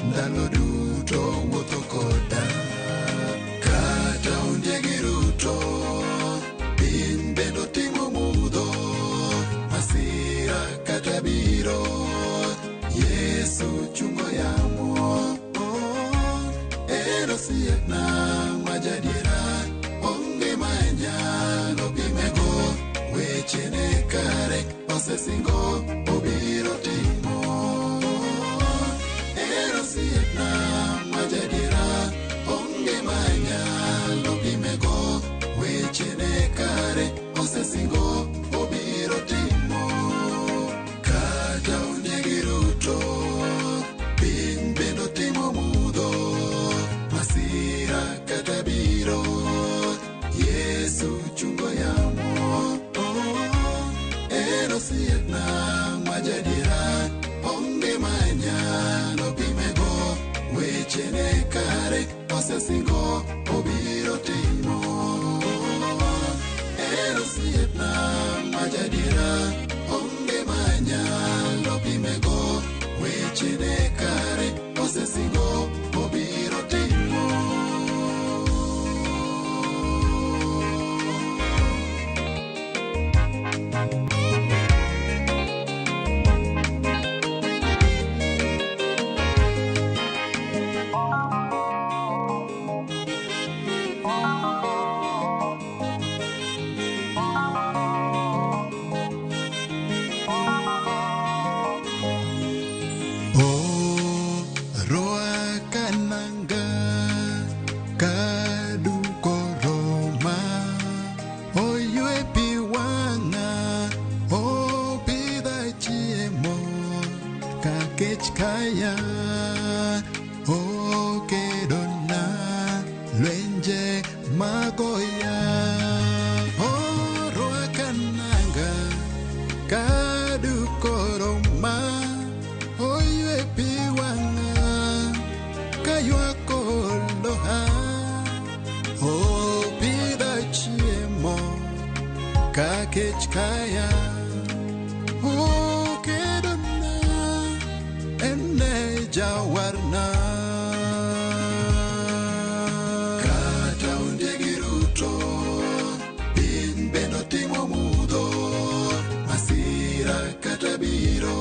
ndalo duto wuotho koda. Kata ondiegi ruto, piny bende otimo mudho, masira kata biro, Yesu chungo yamo. Oh, en osiepna ma jadiera, onge ma nyalo pimego, wechene kare osesingo obiro timo. En osiepna ma jadiera, onge ma nyalo pimego, wechene kare osesingo obiro timo. Kata ondiegi ruto, piny bende otimo mudho, masira kata biro, Yesu chungo yamo. Oh, en osiepna ma jadiera, onge ma nyalo pimego, wechene kare osesingo obiro timo. En osiepna ma jadiera, onge ma nyalo pimego, wechene kare osesingo obiro timo. Oh, roa kananga kaduko Roma, oywe pi wang'a, opidha chiemo kakech kaya, okedona lwenje magoya. Oh, roa kananga kaduko Roma, oywe pi wang'a kaywak oloha, opidha chiemo kakech kaya, okedona en e jawarna. Kata ondiegi ruto, piny bende otimo mudho, masira kata biro,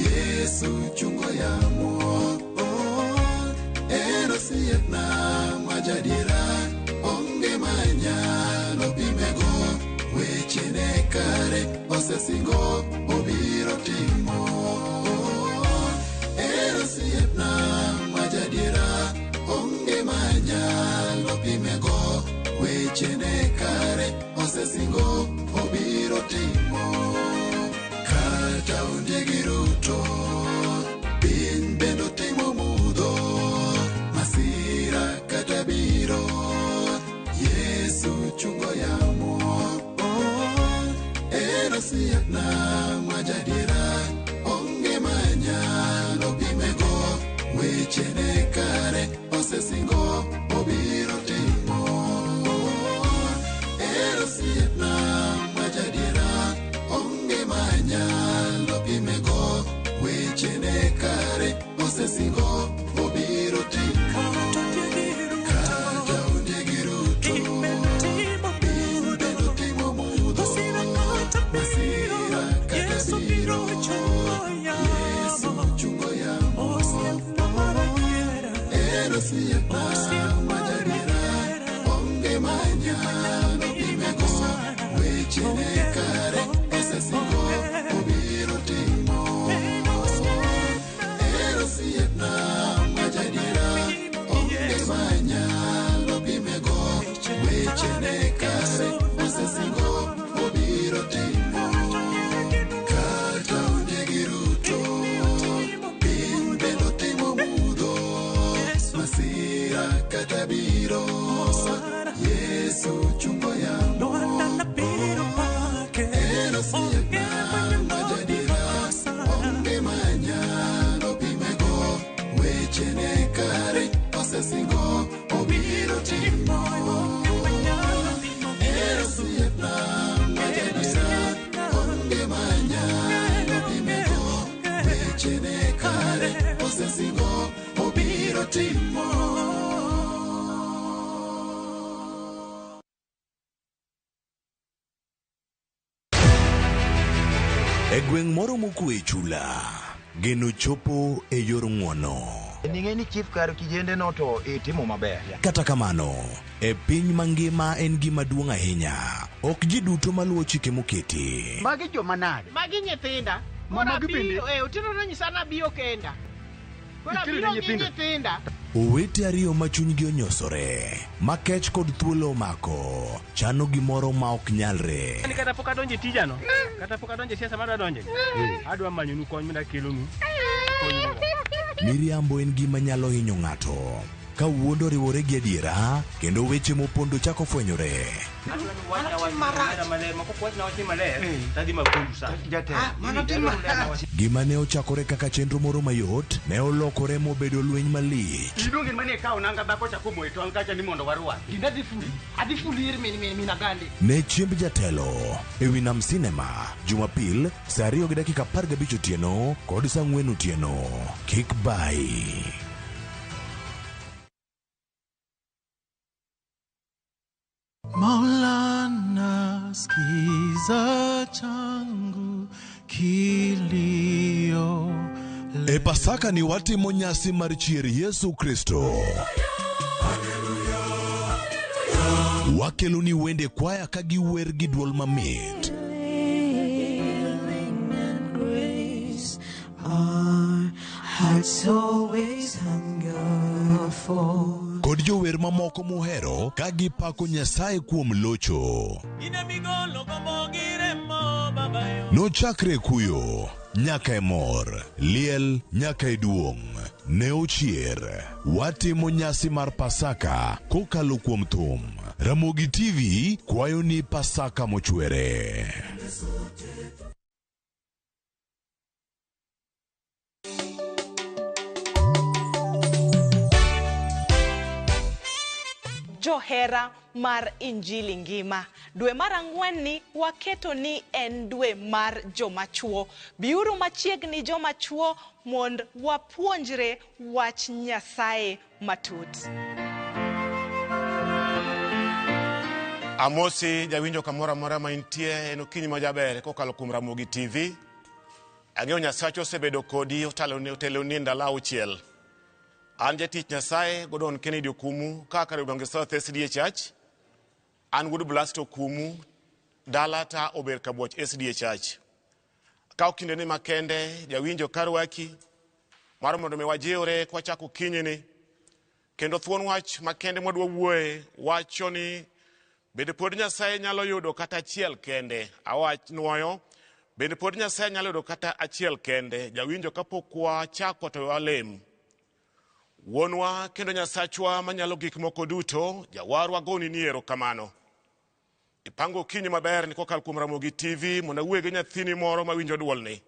Yesu chungo yamo. Oh, en osiepna ma jadiera, onge ma manyalo pimego wechene kare osesingo obiro timo. En osiepna ma jadiera, onge manyalo pimego wechene kare osesingo obiro timo. Kata ondiegi ruto, piny bende otimo mudho, masira kata biro, Yesu chungo yamo. Oh, en osiepna ma jadiera, onge manyalo pimego wechene kare osesingo obiro timo. En osiepna ma jadiera, onge manyalo pimego wechene kare osesingo obiro timo. Kata ondiegi ruto, piny bende otimo mudho, masira kata biro, Yesu chungo yamo. En osiepna ma jadiera, onge manyalo pimego wechene kare osesingo obiro timo. En osiepna ma jadiera, onge manyalo pimego wechene kare osesingo obiro timo. Kata ondiegi ruto, piny bende otimo mudho, masira kata biro, Yesu chungo yamo. En osiepna ma jadiera, onge manyalo pimego wechene kare osesingo obiro timo. En osiepna ma jadiera, onge manyalo pimego wechene kare osesingo obiro timo. E gweng' moro mokwe e chula, geno chopo e yor ng'wono. Ning'e ni chief kar kijende no to itimo maber. Kata kamano, e piny mangima en gima duong' ahinya. Ok ji duto maluwo chike moketi. Magi joma nade? Magi nyithinda. Ma Koro magi bende? abiro, otieno nonyisa ni abiro kenda. Koro Ikelo abiro ne gi nyithindo? nyithinda. Owete ariyo ma chunygi onyosore, ma kech kod thuolo omako, chano gimoro ma ok nyalre. Ani kata pok adonjo e tijano, kata pok adonjo e siasa madwa donje, adwa manyonu kony mondo akelonu. Miriambo en gima nyalo hinyo ng'ato. Ka wuond oriwore gi adiera, kendo weche mopondo chako fwenyore. Maler, ma kok wachna wach ni maler, tadhi makondu sa. Gima ne ochakore kaka chenro moro mayot, ne olokore mobedo lweny malich. Iluongi mane ikawo nanga dhako cha komoyo tong' kacha ni mondo warwaki. Gina dhi fuli. Adhi fuli ir min min min agandi. Ne chiemb jatelo e wi Nam Cinema, Jumapil, saa 2:15 otieno kod saa 4 otieno. Kik bai. Maulana, skiza changu kilio. E Pasaka ni watimo nyasi mar chier Yesu Kristo. Wakelo ni wende kwaya ka giwer gi dwol mamit. Grace, our hearts always hunger for. Kod jower mamoko muhero ka gipako Nyasaye kuom locho. Nochakre e kuyo nyaka e mor, liel nyaka e duong'. Ne ochier. Watimo nyasi mar Pasaka kokalo kuom thum. Ramogi TV kwayo ni Pasaka mochwere. Johera mar Injili ngima. Dwe mar ang'wen ni waketo ni en dwe mar joma chuo. Biuru machiegni joma chuo mond wapuonjre wach Nyasaye matut. Amosi jawinjo kamoro amora ma intie, en okinyi ma jaber kokalo kuom Ramogi TV. Ang'eyo Nyasache osebedo kodi oteloni e ndalo auchiel. An jatich Nyasaye Gordon Kennedy Okumu kaka Ugwangi South SDA Church. An wuod Blasto Kumu, dala ta Ober Kabuoch SDA Church. Akawo kindeni makende, jawinjo karwaki, mar mondo mi wajiwre kwachako okinyini. Kendo thuon wach makende mwadwa wuoye wacho ni bende pod Nyasaye nyalo yudo kata achiel kende. Awach nwoyo, bende pod Nyasaye nyalo yudo kata achiel kende. Jawinjo kapok wachako to walem. Wuonwa kendo Nyasachwa manyalo gik moko duto, jawarwa goni ni erokamano. Ipango okinyi maber ni kokalo kuom Ramogi TV mondo awuoye gi nyathini moro mawinjo duolni.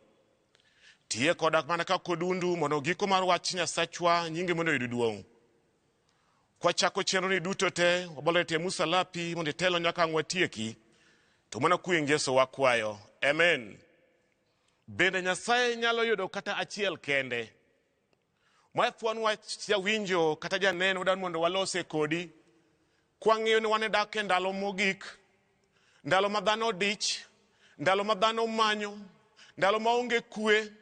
Tiye koda mana kaka odundu mondo giko mar wach Nyasachwa nyingi mondo oyud duong'. Kwachako chenro ni duto te, wabolore tie musalapi mondo itelo nyaka ang' watieki. To mana kuing Yesu wakwayo. Amen. Bende Nyasaye nyalo yudo kata achiel kende. Ma thuon wach jawinjo kata janeno wadwaro mondo walose kodi. Kwang'iyo ni wan dak e ndalo mogik, ndalo ma dhano odich, ndalo ma dhano manyo, ndalo ma onge kwe,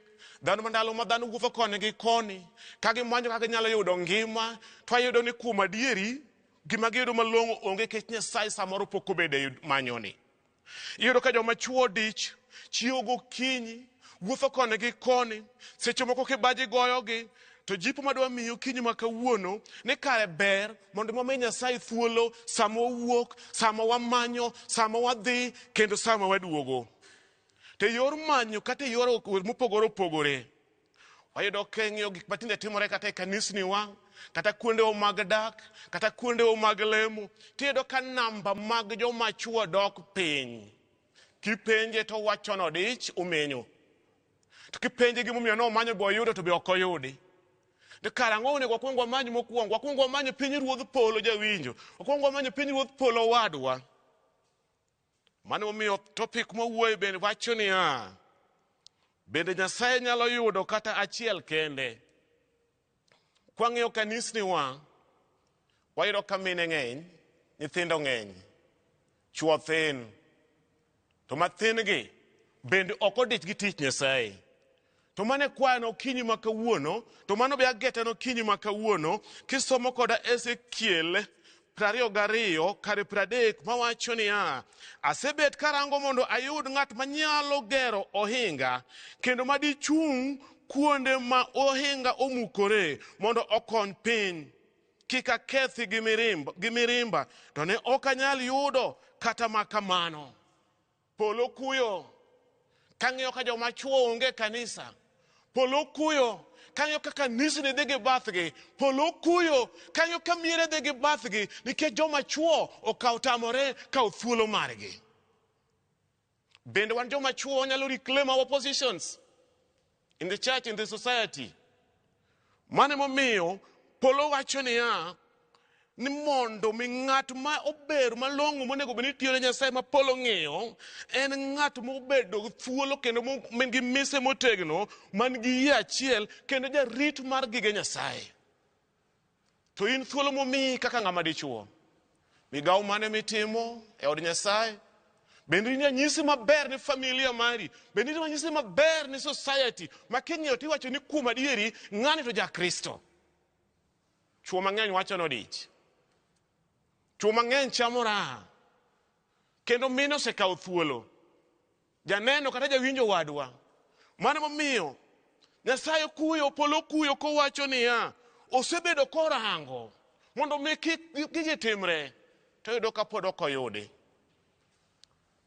dhano ndalo ma dhano wuotho koni gi koni, ka gimanyo kaka ginyalo yudo ngima, to wayudo ni kuom adieri, gima giyudo malong'o onge nikech Nyasaye samoro pok obedo e manyoni. Iyudo ka joma chuo odich, chiewo gokinyi, wuotho koni gi koni, seche moko kibaji goyogi, to jipo madwa miyi okinyi ma kawuono ni kare ber mondo wami Nyasaye thuolo sama wawuok, sama wamanyo, sama wadhi kendo sama waduogo. To e yor manyo kata e yor mopogore opogore, wayudo ka ing'iyo gik matinde timore kata e kanisniwa, kata kuondewa mag dak, kata kuondewa mag lemo, tiyudo ka namba mag joma chuo dok piny. Kipenje to owacho ni odich omenyo. To kipenje gimomiyo nomanyo be oyudo to be ok oyudi. To kara ang'o onego wakwong wamany mokwongo? Wakwong wamany piny ruodh polo jawinjo. Wakwong wamany piny ruodh polo wadwa. Mano momiyo topic mwawuoye bende wacho niya, bende Nyasaye nyalo yudo kata achiel kende. Kwang'iyo kanisniwa, wayudo ka mine ng'eny, nyithindo ng'eny, chuo thin. To mathin gi bende ok odich gi tich Nyasaye. To mano e kwayona okinyi ma kawuono, to mano be agetana okinyi ma kawuono, kisomo koda Ezekiel 22 kare 30 mawacho niya, asebet karango mondo ayud ng'at manyalo gero ohinga, kendo madichung' kuonde ma ohinga omukore mondo okony piny. Kik akethi gi mirimba, to ne ok anyal yudo kata ma kamano. Polo kuyo kang'iyo ka joma chuo onge e kanisa. Polo kuyo kang'iyo ka kanisni dhi gi bathgi. Polo kuyo kang'iyo ka miere dhi gi bathgi nikech joma chuo okawo tamore kawo thuolo margi. Bende wan joma chuo wanyalo reclaim our positions in the church, in the society. Mano emomiyo polo wacho niya, ni mondo mi ng'at ma ober malong'o monego bed ni tiyo ne Nyasaye ma polo ng'iyo en ng'at mobedo gi thuolo kendo man gi mise motegno, man gi yie achiel kendo jarit mar gige Nyasaye. To in thuolo momiyi kaka ng'ama dichuo, migawo mane mitimo e od Nyasaye? Bende in ranyisi maber ne familia mari? Bende in ranyisi maber ne society ma king'iyo to iwacho ni kuom adieri ng'ani to ja Kristo? Chuo mang'eny wacho ni odich. Chuo mang'eny chamo raha. Kendo mine osekawo thuolo. Janeno kata jawinjo wadwa. Mano momiyo Nyasaye kuyo, polo kuyo kowacho niya, osebedo korango mondo mi kik gigi timre, to oyudo ka pod ok oyudi.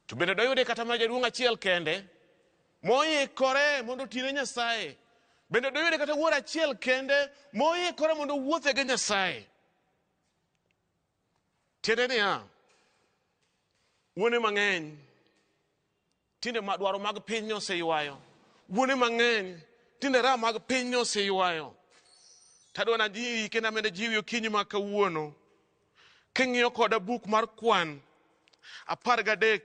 To bende doyude kata mana jaduong' achiel kende moikore mondo oti ne Nyasaye. Bende doyude kata wuoro achiel kende moikore mondo owuothe gi Nyasaye. Tiende niya, wuone mang'eny tinde dwaro mag piny oseywayo. Wuone mang'eny tinde raha mag piny oseywayo. Tadwa najiwi kendo amende jiwi okinyi ma kawuono. King'iyo koda buk mar kwan 13,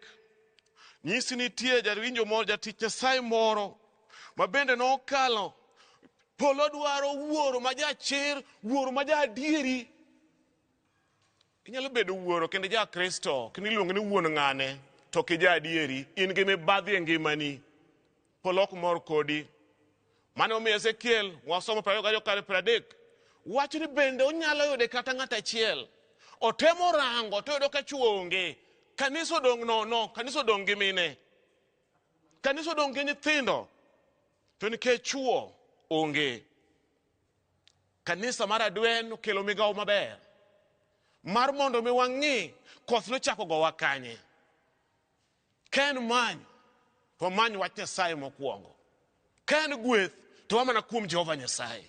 nyisi nitie jawinjo moro, jatich Nyasaye moro ma bende nokalo. Polo dwaro wuoro ma jachir, wuoro ma jaadieri. Inyalo bedo wuoro kendo ja Kristo, kendo iluongo ni wuon ng'ane, to ok ija adieri, in gi mibadhi e ngimani. Polo ok mor kodi. Mano omiyo Ezekiel, wasomo 22 kare 30, wacho ni bende onyalo yude kata ng'at achiel. Otemo rango to oyudo ka chwo onge. Kanisa odong' nono, kanisa odong' gi mine. Kanisa odong' gi nyithindo. To nikech chwo onge. Kanisa mar Adwen okelo migawo maber mar mondo mi wang'i koth nochako gowa kanye. Ka en manyo, to wamany wach Nyasaye mokwongo. Ka en gweth, to wamana kuom Jehova Nyasaye.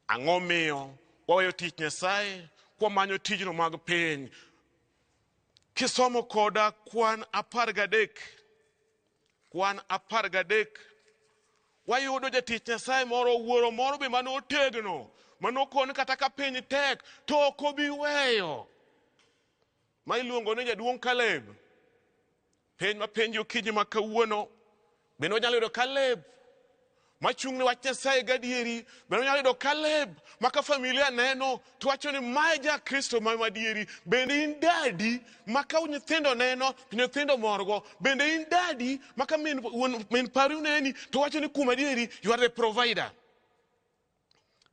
Ang'o miyo waweyo tich Nyasaye kwamanyo tijno mag piny? Kisomo koda kwan 13, kwan 13, wayudo jatich Nyasaye moro, wuoro moro be mane otegno, mane okon kata ka piny tek, to ok obi weyo. Ma iluongo ni jaduong' Caleb. Piny ma penji okinyi ma kawuono, bende wanyalo yudo Caleb machung' ne wach Nyasaye gadieri? Bende wanyalo yudo Caleb ma ka familia neno to wacho ni mae ja Kristo ma madieri? Bende in dadi ma ka nyithindo neno to nyithindo morgo? Bende in dadi ma ka min, wuon, min paru neni to wacho ni kuom adieri you are the provider?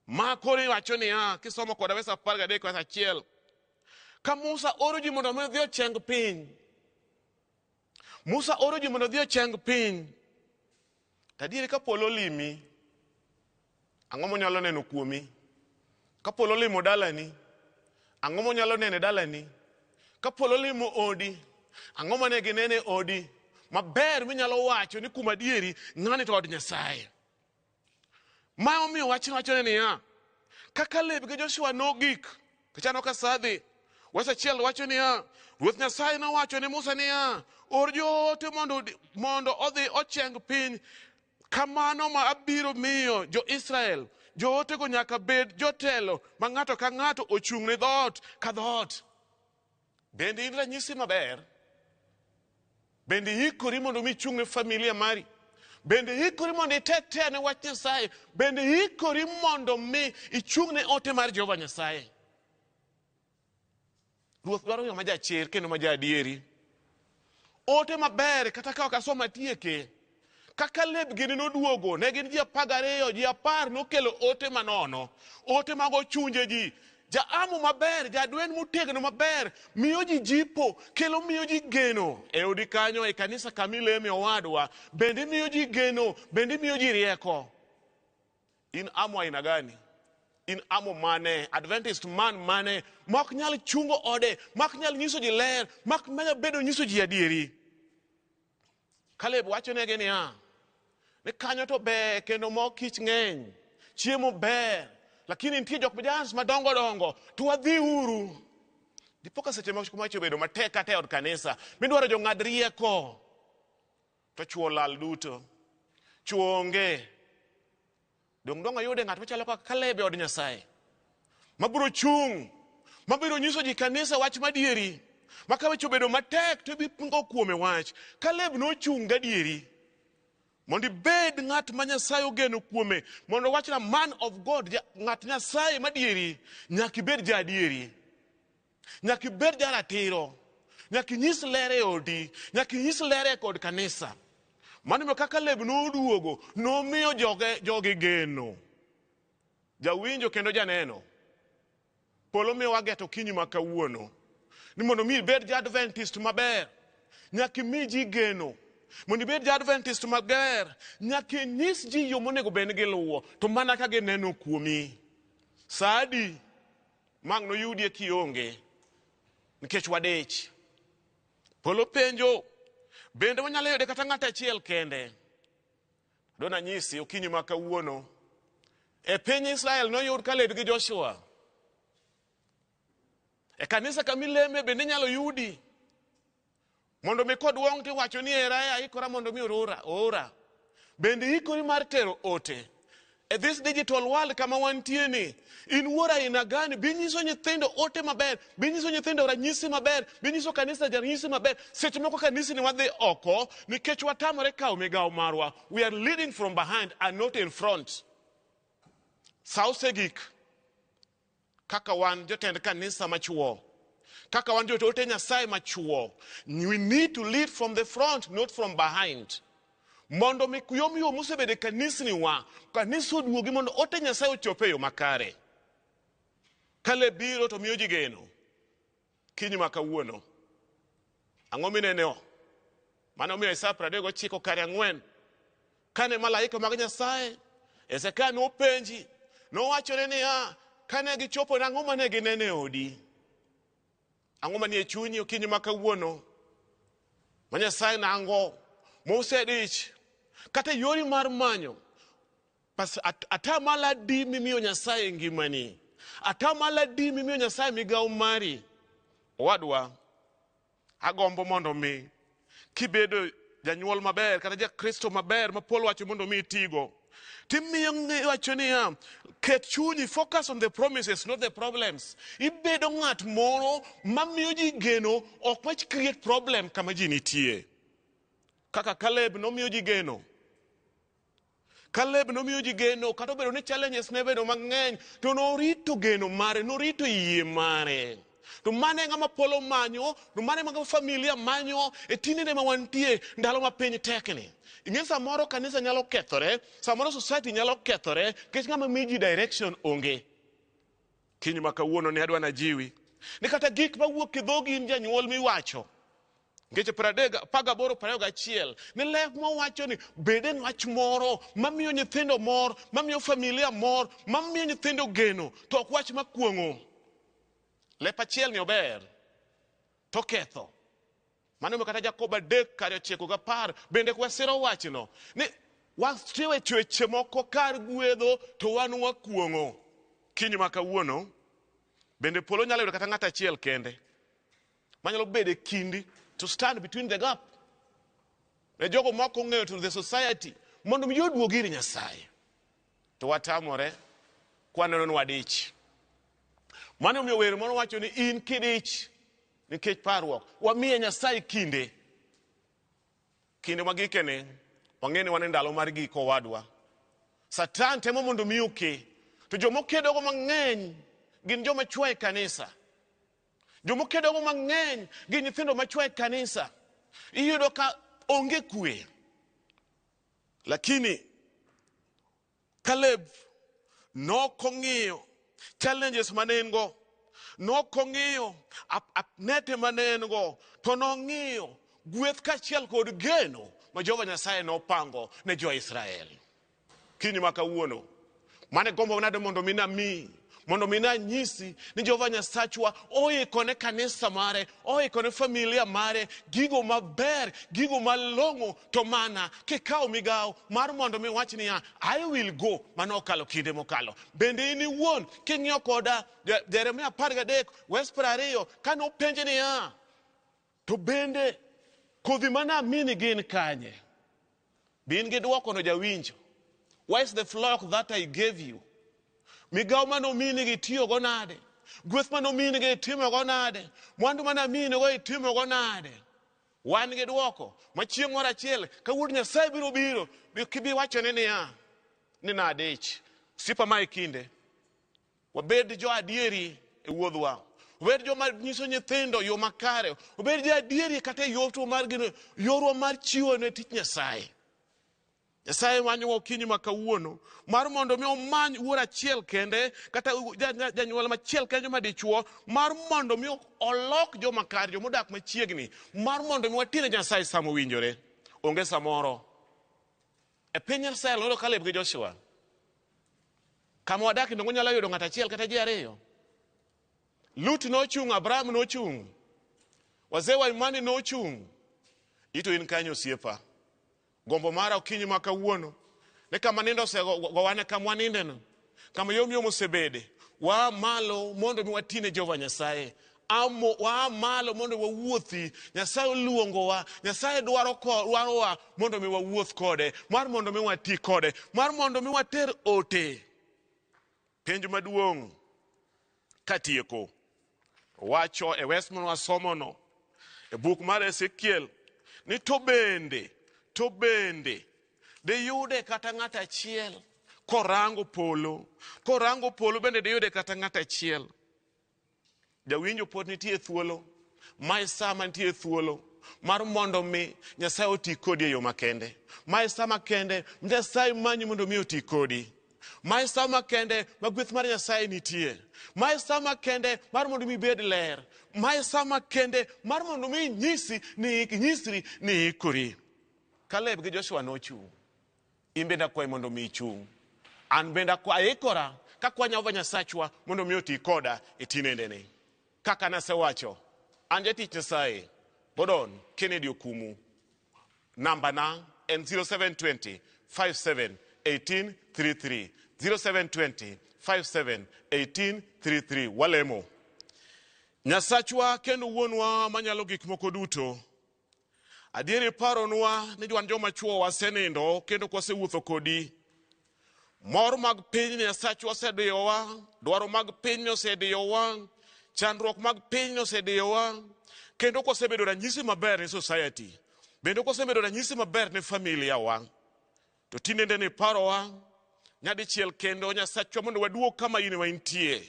Ma koro iwacho niya, kisomo koda wes 13 wes 1, ka Musa oro ji mondo mi odhi ocheng piny. Musa oro ji mondo odhi ocheng piny. To adieri ka polo olimi, ang'o monyalo neno kuomi? Ka polo olimo dalani, ang'o monyalo neno e dalani? Ka polo olimo odi, ang'o mane ginene e odi? Maber minyalo wacho ni kuom adieri ng'ani to od Nyasaye. Ma omiyo wachno wachone niya, ka Kaleb gi Joshua nogik, kichano ka sa dhi, wes achiel wacho niya, Ruoth Nyasaye nowacho ne Musa niya, or joote mondo, mondo odhi ocheng piny kamano ma abiro miyo jo-Israel. Jootego nyaka bed jotelo ma ng'ato ka ng'ato ochung' ne dhoot ka dhoot. Bende in ranyisi maber? Bende iikori mondo mi ichung' ne familia mari? Bende iikori mondo itetea ne wach Nyasaye? Bende iikori mondo mi ichung' ne ote mar Jehova Nyasaye? Ruoth dwaro ng'ama jachir kendo ma jaadieri. Ote maber kata ka ok asom atieke. Ka Kaleb gini noduogo, ne gin ji 12, ji 10 nokelo ote manono. Ote mag ochunje ji. Jaamu maber, jadwen motegno maber, miyo ji jipo, kelo miyo ji geno. E odi kanyo, e kanisa kama ileme owadwa, bende miyo ji geno, bende miyo ji rieko. In amo aina gani? In amo mane? Adventist man mane? Mak nyal chungo ode, mak nyal nyiso ji ler, mak nyal bedo nyiso ji adieri. Caleb wacho negi niya, ni kanyo to ber kendo mor kich ng'eny, chiemo ber, lakini nitie jok giants madongo dongo, to wadhi uru. Dipo ka seche moko weche obedo matek kata e od kanisa, midwaro jong'ad rieko, to chwo lal duto. Chwo onge. Dong' dong' ayude ng'at machalo kaka Caleb e od Nyasaye, mabiro chung', mabiro nyiso ji kanisa wach madieri, ma ka weche obedo matek to ibiro kuome wach. Caleb nochung' gadieri. Mondo ibed ng'at ma Nyasaye ogeno kuome, mondo wach na man of God, ng'at Nyasaye madieri, nyaka ibed ja adieri. Nyaka ibed jaratiro. Nyaka inyis ler e odi. Nyaka inyis ler e kod kanisa. Mano emomiyo ka Caleb noduogo, nomiyo joge, jogi geno. Jawinjo kendo janeno. Polo miyowa geto okinyi ma kawuono. Ni mondo mi ibed ja Adventist maber, nyaka imi ji geno. Mondo ibed ja Adventist maber, nyaka inyis ji yo monego bed ni giluwo, to mana ka gineno kuomi. Sa adi mang' noyudie kionge, nikech wadich. Polo penjo, bende wanyalo yude kata ng'ato achiel kende? Adwa nanyisi okinyi ma kawuono, e piny Israel noyud Caleb gi Joshua. E kanisa kama ileme bende inyalo yudi. Mondo mi koduong' tiwacho ni era aikora mondo mi oora, oora. Bende ikori mar tero ote. E this digital world kama wantie ni, in wuoro aina gani, bi nyiso nyithindo ote maber, bi nyiso nyithindo ranyisi maber, bi nyiso kanisa ranyisi maber. Seche moko kanisni wadhi oko nikech watamore kawo migawo marwa. We are leading from behind and not in front. Sa osegik kaka wan jotend kanisa machuo, kaka wan joote Nyasaye machuo, we need to lead from the front, not from behind. Mondo mi yom yom mosebedo e kanisni wa, kanisa oduogi mondo ote Nyasaye ochop e yo makare. Caleb biro to miyo ji geno. Kinyi ma kawuono. Ang'o mineno? Mano omiyo Isaya 39 kare 4. Kane malaika mag Nyasaye Hezekia nopenji, nowachone niya, kane gichopo nang'o mane gineno e odi? Ang'o manie chunyi okinyi ma kawuono? Ma Nyasaye nango mosedich kata yori mar manyo pas atamalo adi mimiyo Nyasaye e ngimani? Atamalo adi mimiyo Nyasaye migawo mari? Owadwa, agombo mondo mi kibedo janyuol maber kata jakristo maber ma Paul wacho mondo mi itigo, timiyo wacho niya, ket chunyi, focus on the promises, not the problems. Ibedo ng'at moro mamiyo ji geno, ok mach create problem kama ji nitie. Kaka Caleb nomiyo ji geno. Caleb nomiyo ji geno, kata obedo ni challenges ne bedo mang'eny, to norito geno mare, norito yie mare. To mano e ng'ama polo manyo, to mano e ng'ama familia manyo, e tindene ma wantie ndalo ma piny tekni. Ing'e samoro kanisa nyalo kethore, samoro society nyalo kethore, nikech ng'ama miyo ji direction onge. Kiny ma kawuono ne adwa najiwi ni kata gik mawuok e dhogi in janyuol miwacho Ngeche 30 18 ni lek mowacho ni bed en wach moro mamiyo nyithindo mor, mamiyo familia mor, mamiyo nyithindo geno, to ok wach makuong'o. Lep achiel ni ober to ketho. Mano emomiyo kata Jakobo 3 kare 9 gi 10 bende kwasiro wachno ni wachiwe weche moko kar gwedho to wan wakuong'o. Kiny ma kawuono bende polo nyalo yudo kata ng'at achiel kende manyalo bedo e kindi to stand between the gap ne jogo ma ok ong'eyo to the society mondo mi oduog ir Nyasaye to watamore kwaneno ni wadich. Mano omiyo wer moro wacho ni in kidich nikech parruok, wamiye Nyasaye kinde. Kinde ma gikeni, wang'e ni wan e ndalo mar giko owadwa. Satan temo mondo mi oke, to joma okedogo mang'eny gin joma chwo e kanisa. Joma okedogo mang'eny gin nyithindo machwo e kanisa. Iyudo ka onge kwe. Lakini Caleb nokong'iyo challenges mane en go, nokong'iyo nete mane en go, to nong'iyo gweth kaachiel kod geno ma Jehova Nyasaye nopango ne jo-Israel. Kiny ma kawuono, mane gombo nade mondo mi namiyi, mondo mi nanyisi ni Jehova Nyasachwa oikone kanisa mare, oikone familia mare gigo maber, gigo malong'o, to mana kikawo migawo mar mondo mi wach niya, I will go, mano okalo kinde mokalo. Bende in iwuon king'iyo koda Jeremia 13 wes 20 kane openje niya, to bende kodhi mane amini gin kanye? Be in gi dwoko no jawinjo? Where is the flock that I gave you? Migawo mane omini gi itiyogo nade? Gweth mane omini gi itimogo nade? Mwandu mane amini go itimogo nade? Wan gi dwoko ma chieng' moro achiel ka wuod Nyasaye biro biro, kibi wachone niya, ni nadich. Osiepa ma e kinde. Wabed jo adieri e wuodhwa. Wabed joma nyiso nyithindo yo makare. Wabed jo adieri kata e yorwa mar gino, yorwa mar chiwo ne tich Nyasaye. Nyasaye manyowa okinyi ma kawuono mar mondo mi omany wuoro achiel kende kata janyuol machiel kende ma dichuo mar mondo mi olok joma kare, joma odak machiegni, mar mondo mi watine Nyasaye sama owinjore. Onge samoro. E piny Israel noyudo Caleb gi Joshua. Kama wadakie donge onyalo yudo ng'ato achiel kata ji ariyo? Lut nochung', Abraham nochung', wazee wa imani nochung'. Ito in kanyo osiepa. Gombo mara okinyi ma kawuono ni kama nindo osegowane kama wanindeno, kama yom yom osebede, waa malo mondo mi watine Jehova Nyasaye. Amo, waa malo mondo wawuothi. Nyasaye oluongowa, Nyasaye dwaro dwarowa mondo mi wawuoth kode, mar mondo mi wati kode, mar mondo mi water ote. Penjo maduong' katieko wacho e wes mane wasomono e buk mar Ezekiel ni to bende diyude kata ng'at achiel korango polo, korango polo bende diyude kata ng'at achiel. Jawinjo pod nitie thuolo, mae sa mantie thuolo mar mondo mi Nyasaye oti kodi e yo makende. Mae sa makende Nyasaye manyi mondo mi oti kodi. Ma e sa makende ma gweth mar Nyasaye nitie. Ma e sa makende mar mondo mi ibed ler. Ma e sa makende mar mondo mi inyisi ni inyisri ni iikori. Kaleb gi Joshua nochung'. In bende akwayi mondo mi ichung'. An bende aikora kakwa Jehova Nyasachwa mondo mi oti koda e tinendeni. Kaka nasewacho, an jatich Nyasaye, Gordon Kennedy Okumu. Namba na en 0720 57 18 33. 0720 57 18 33. Walemo. Nyasachwa kendo wuonwa manyalo gik moko duto. Adier iparonwa ni wan joma chwo wasenindo kendo kwasewuotho kodi. Mor mag piny Nyasachwa osediyowa, dwaro mag piny osediyowa, chandruok mag piny osediyowa, kendo kwasebedo ranyisi maber ne society, bende kwasebedo ranyisi maber ne familia wa. To tinende ni parowa nyadichiel kendo Nyasachwa mondo waduog kama in waintie.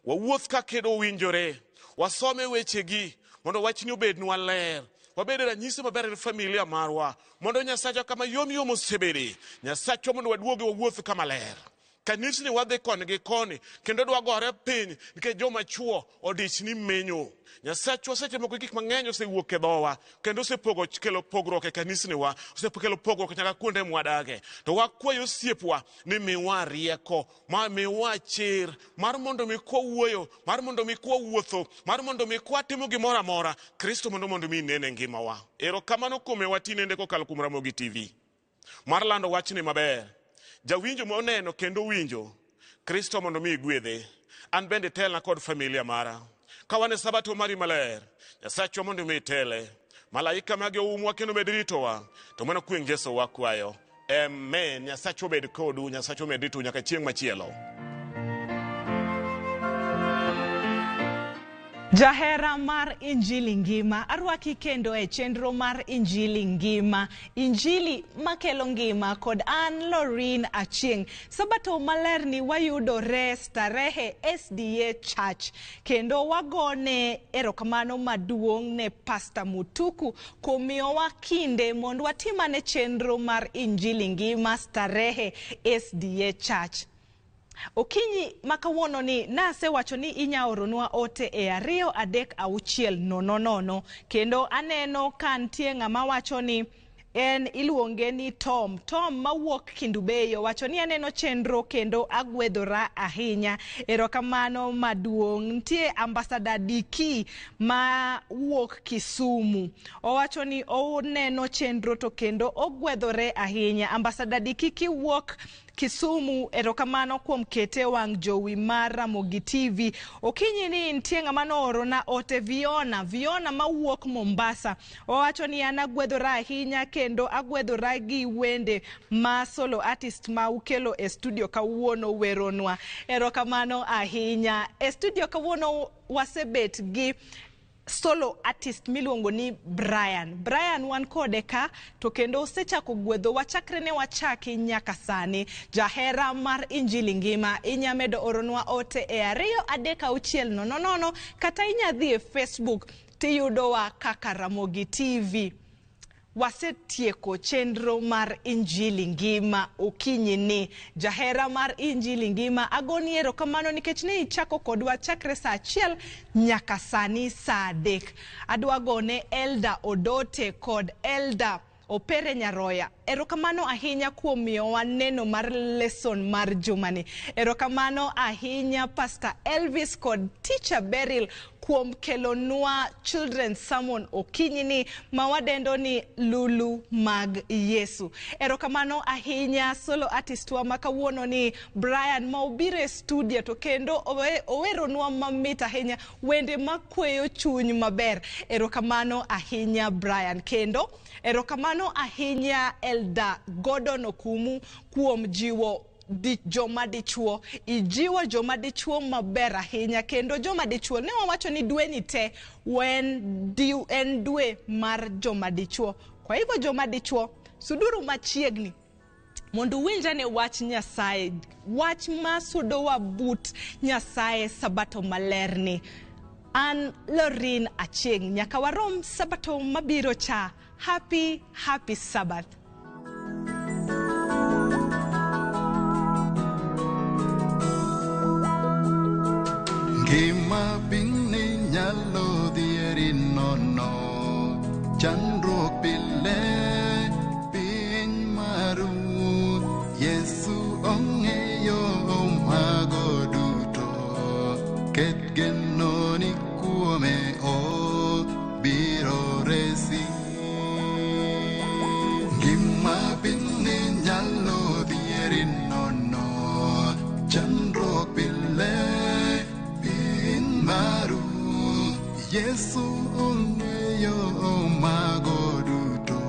Wawuoth kaka owinjore, wasome wechegi mondo wachni obednwa ler. Wabed ranyisi maber ne familia marwa mondo Nyasachwa kama yom yom osebede, Nyasachwa mondo waduogi wawuoth kama ler. Kanisni wadhi koni gi koni kendo dwa gore piny nikech joma chuo odich ni menyo. Nyasachwa seche moko gik mang'eny osewuok e dhowa kendo osepogo kelo pogruok e kanisniwa, osekelo pogruok nyaka kuonde mwadage. To wakwayo osiepwa ni miwa rieko, ma miwa chir mar mondo mi kwawuoyo, mar mondo mi kwawuotho, mar mondo mi kwatimo gimoro amora, Kristo mondo mi nene ngimawa. Erokamano kuom miyowa tinende kokalo kuom Ramogi TV mar lando wachni maber. Jawinjo moneno kendo winjo, Kristo mondo mi igwedhe. An bende telna kod familia mara. Ka wan e sabato mari maler, Nyasachwa mondo mi itele. Malaika mage oumwa kendo med ritowa. To mano kuom Yesu wakwayo. Amen. Nyasachwa obed kodu, Nyasachwa omed ritou nyaka chieng' machielo. Jahera mar Injili ngima, arwaki kendo e chenro mar Injili ngima. Injili makelo ngima kod an Lorin Achieng'. Sabato maler ni wayudore Starehe SDA Church kendo wagone erokamano maduong' ne Pastor Mutuku kuom miyowa kinde mondo watimane chenro mar Injili ngima Starehe SDA Church. Okinyi ma kawuono ni nasewacho ni inya oronwa ote e 2 3 6 0 0 kendo aneno ka nitie ng'ama wacho ni en iluonge ni Tom. Tom mawuok Kendu Bay owacho ni aneno chenro kendo agwedhora ahinya. Erokamano maduong'. Nitie Ambassador Diki ma wuok Kisumu. Owacho ni oneno chenro to kendo ogwedhore ahinya. Ambassador Diki kiwuok Kisumu, erokamano kuom kete wang' jowi mar Ramogi TV. Okinyi ni nitie ng'ama noorona ote Viona, Viona mawuok Mombasa. Owacho ni an agwedhora ahinya kendo agwedhora gi wende ma solo artist ma ukelo e studio kawuono weronwa. Erokamano ahinya. E studio kawuono wasebet gi solo artist miluongo ni Brian. Brian wan kode ka to kendo osechako gwedho wachakre ne wachaki nyaka sani. Jahera mar Injili ngima inya medo oronwa ote e 2 3 6 0 0 kata inya dhi e Facebook tiyudowa kaka Ramogi TV. Wasetieko chenro mar Injili ngima okinyi ni. Jahera mar Injili ngima agoni erokamano nikech ne ichako kodwa chakre saa 1 nyaka sani saa 3. Adwa gone Elder Odote kod Elder Opere Nyaroya. Erokamano ahinya kuom miyowa neno mar lesson mar jumani. Erokamano ahinya Pastor Elvis kod Teacher Beryl kuom kelonwa Children's Sermon okinyi ni ma wadendo ni Lulu mag Yesu. Erokamano ahinya solo artist wa ma kawuono ni Brian ma obiro e studio to kendo oweronwa mamit ahinya wende makweyo chuny maber. Erokamano ahinya Brian. Kendo erokamano ahinya Elder Gordon Okumu kuom jiwo joma dichuo. Ijiwo joma dichuo maber ahinya kendo joma dichuo ne wawacho ni dwe ni te en dwe mar joma dichuo. Kwa hivyo joma dichuo suduru machiegni mondo uwinjane wach Nyasaye, wach ma sudowa but Nyasaye sabato malerni. An Lorin Achieng', nyaka warom sabato mabiro cha. Happy, happy Sabbath. Chandruok pile piny maru. Yesu ong'eyo mago duto. Ket genoni kuome obiro resi. Ngima pinyni nyalo dhieri nono. Chandruok pile piny maru. Yesu ong'eyo mago duto.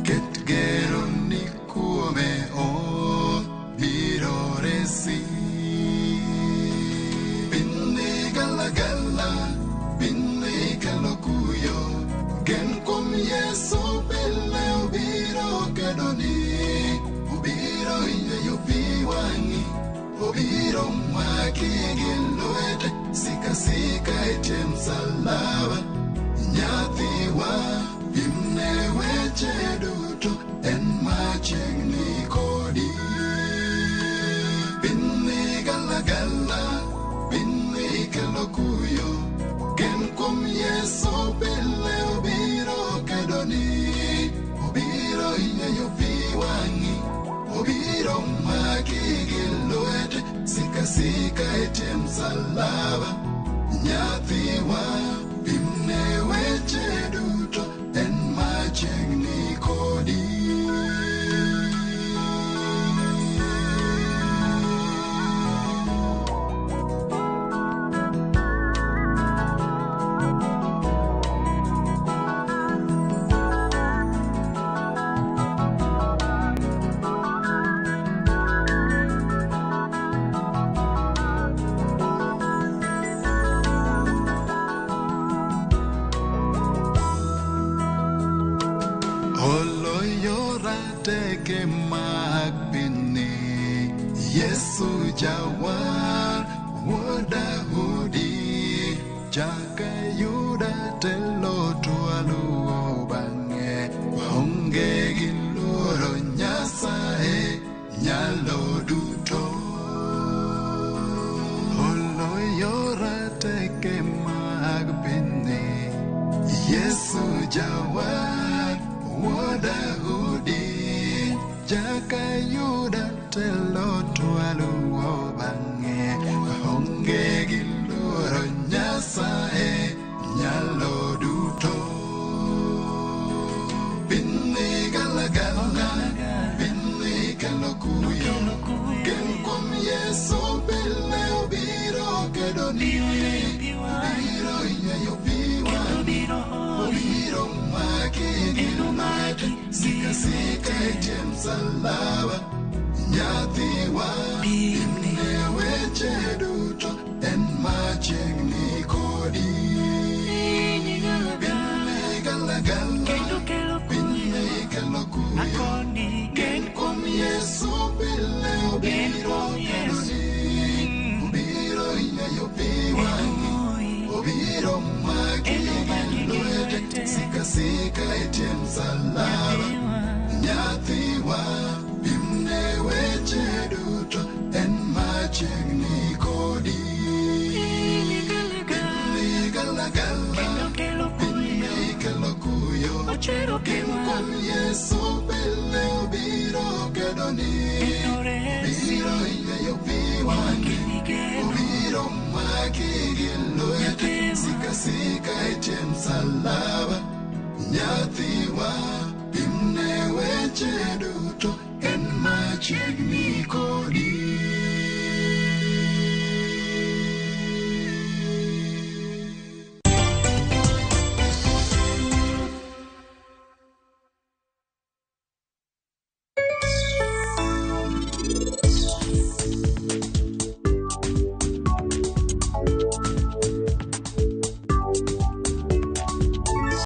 Ket genoni kuome obiro resi. Pinyni galagala, pinyni kelo kuyo. Gen kuom Yesu pile obiro kedoni. Obiro yweyo pi wang'i, obiro maki gi lwete. Sika sika e tie msalaba. Nyathiwa, pimne weche duto, en machiegni kodi. Pinyni galagala, pinyni kelo kuyo. Gen kuom Yesu pile obiro kedoni. Obiro yweyo pi wang'i, obiro maki gi lwete. Sika sika e tie msalaba. Nyathiwa, pimne weche duto, en machiegni kodi. Oloyo rateke mag pinyni. Yesu jawar wuod Daudi. Chaka Yuda telo to aluwo bang'e. Waonge gi luoro Nyasaye nyalo duto. Oloyo rateke mag pinyni. Yesu jawar wuod Daudi. Chaka Yuda telo to aluwo bang'e. Waonge gi luoro Nyasaye nyalo duto. Pinyni galagala, pinyni kelo kuyo. Gen kuom Yesu pile obiro kedoni. Obiro yweyo pi wang'i, obiro maki gi lwete. Sika sika e tie msalaba. Nyathiwa, pimne weche duto, en machiegni kodi. Pinyni galagala, pinyni kelo kuyo. Gen kuom Yesu pile obiro kedoni. Obiro yweyo pi wang'i, obiro maki gi lwete. Sika sika e tie msalaba. Nyathiwa, pimne weche duto, en machiegni kodi. Pinyni galagala, pinyni kelo kuyo. Gen kuom Yesu pile obiro kedoni. Obiro yweyo pi wang'i, obiro maki gi lwete. Sika sika e tie msalaba. Nyathiwa, pimne weche duto, en machiegni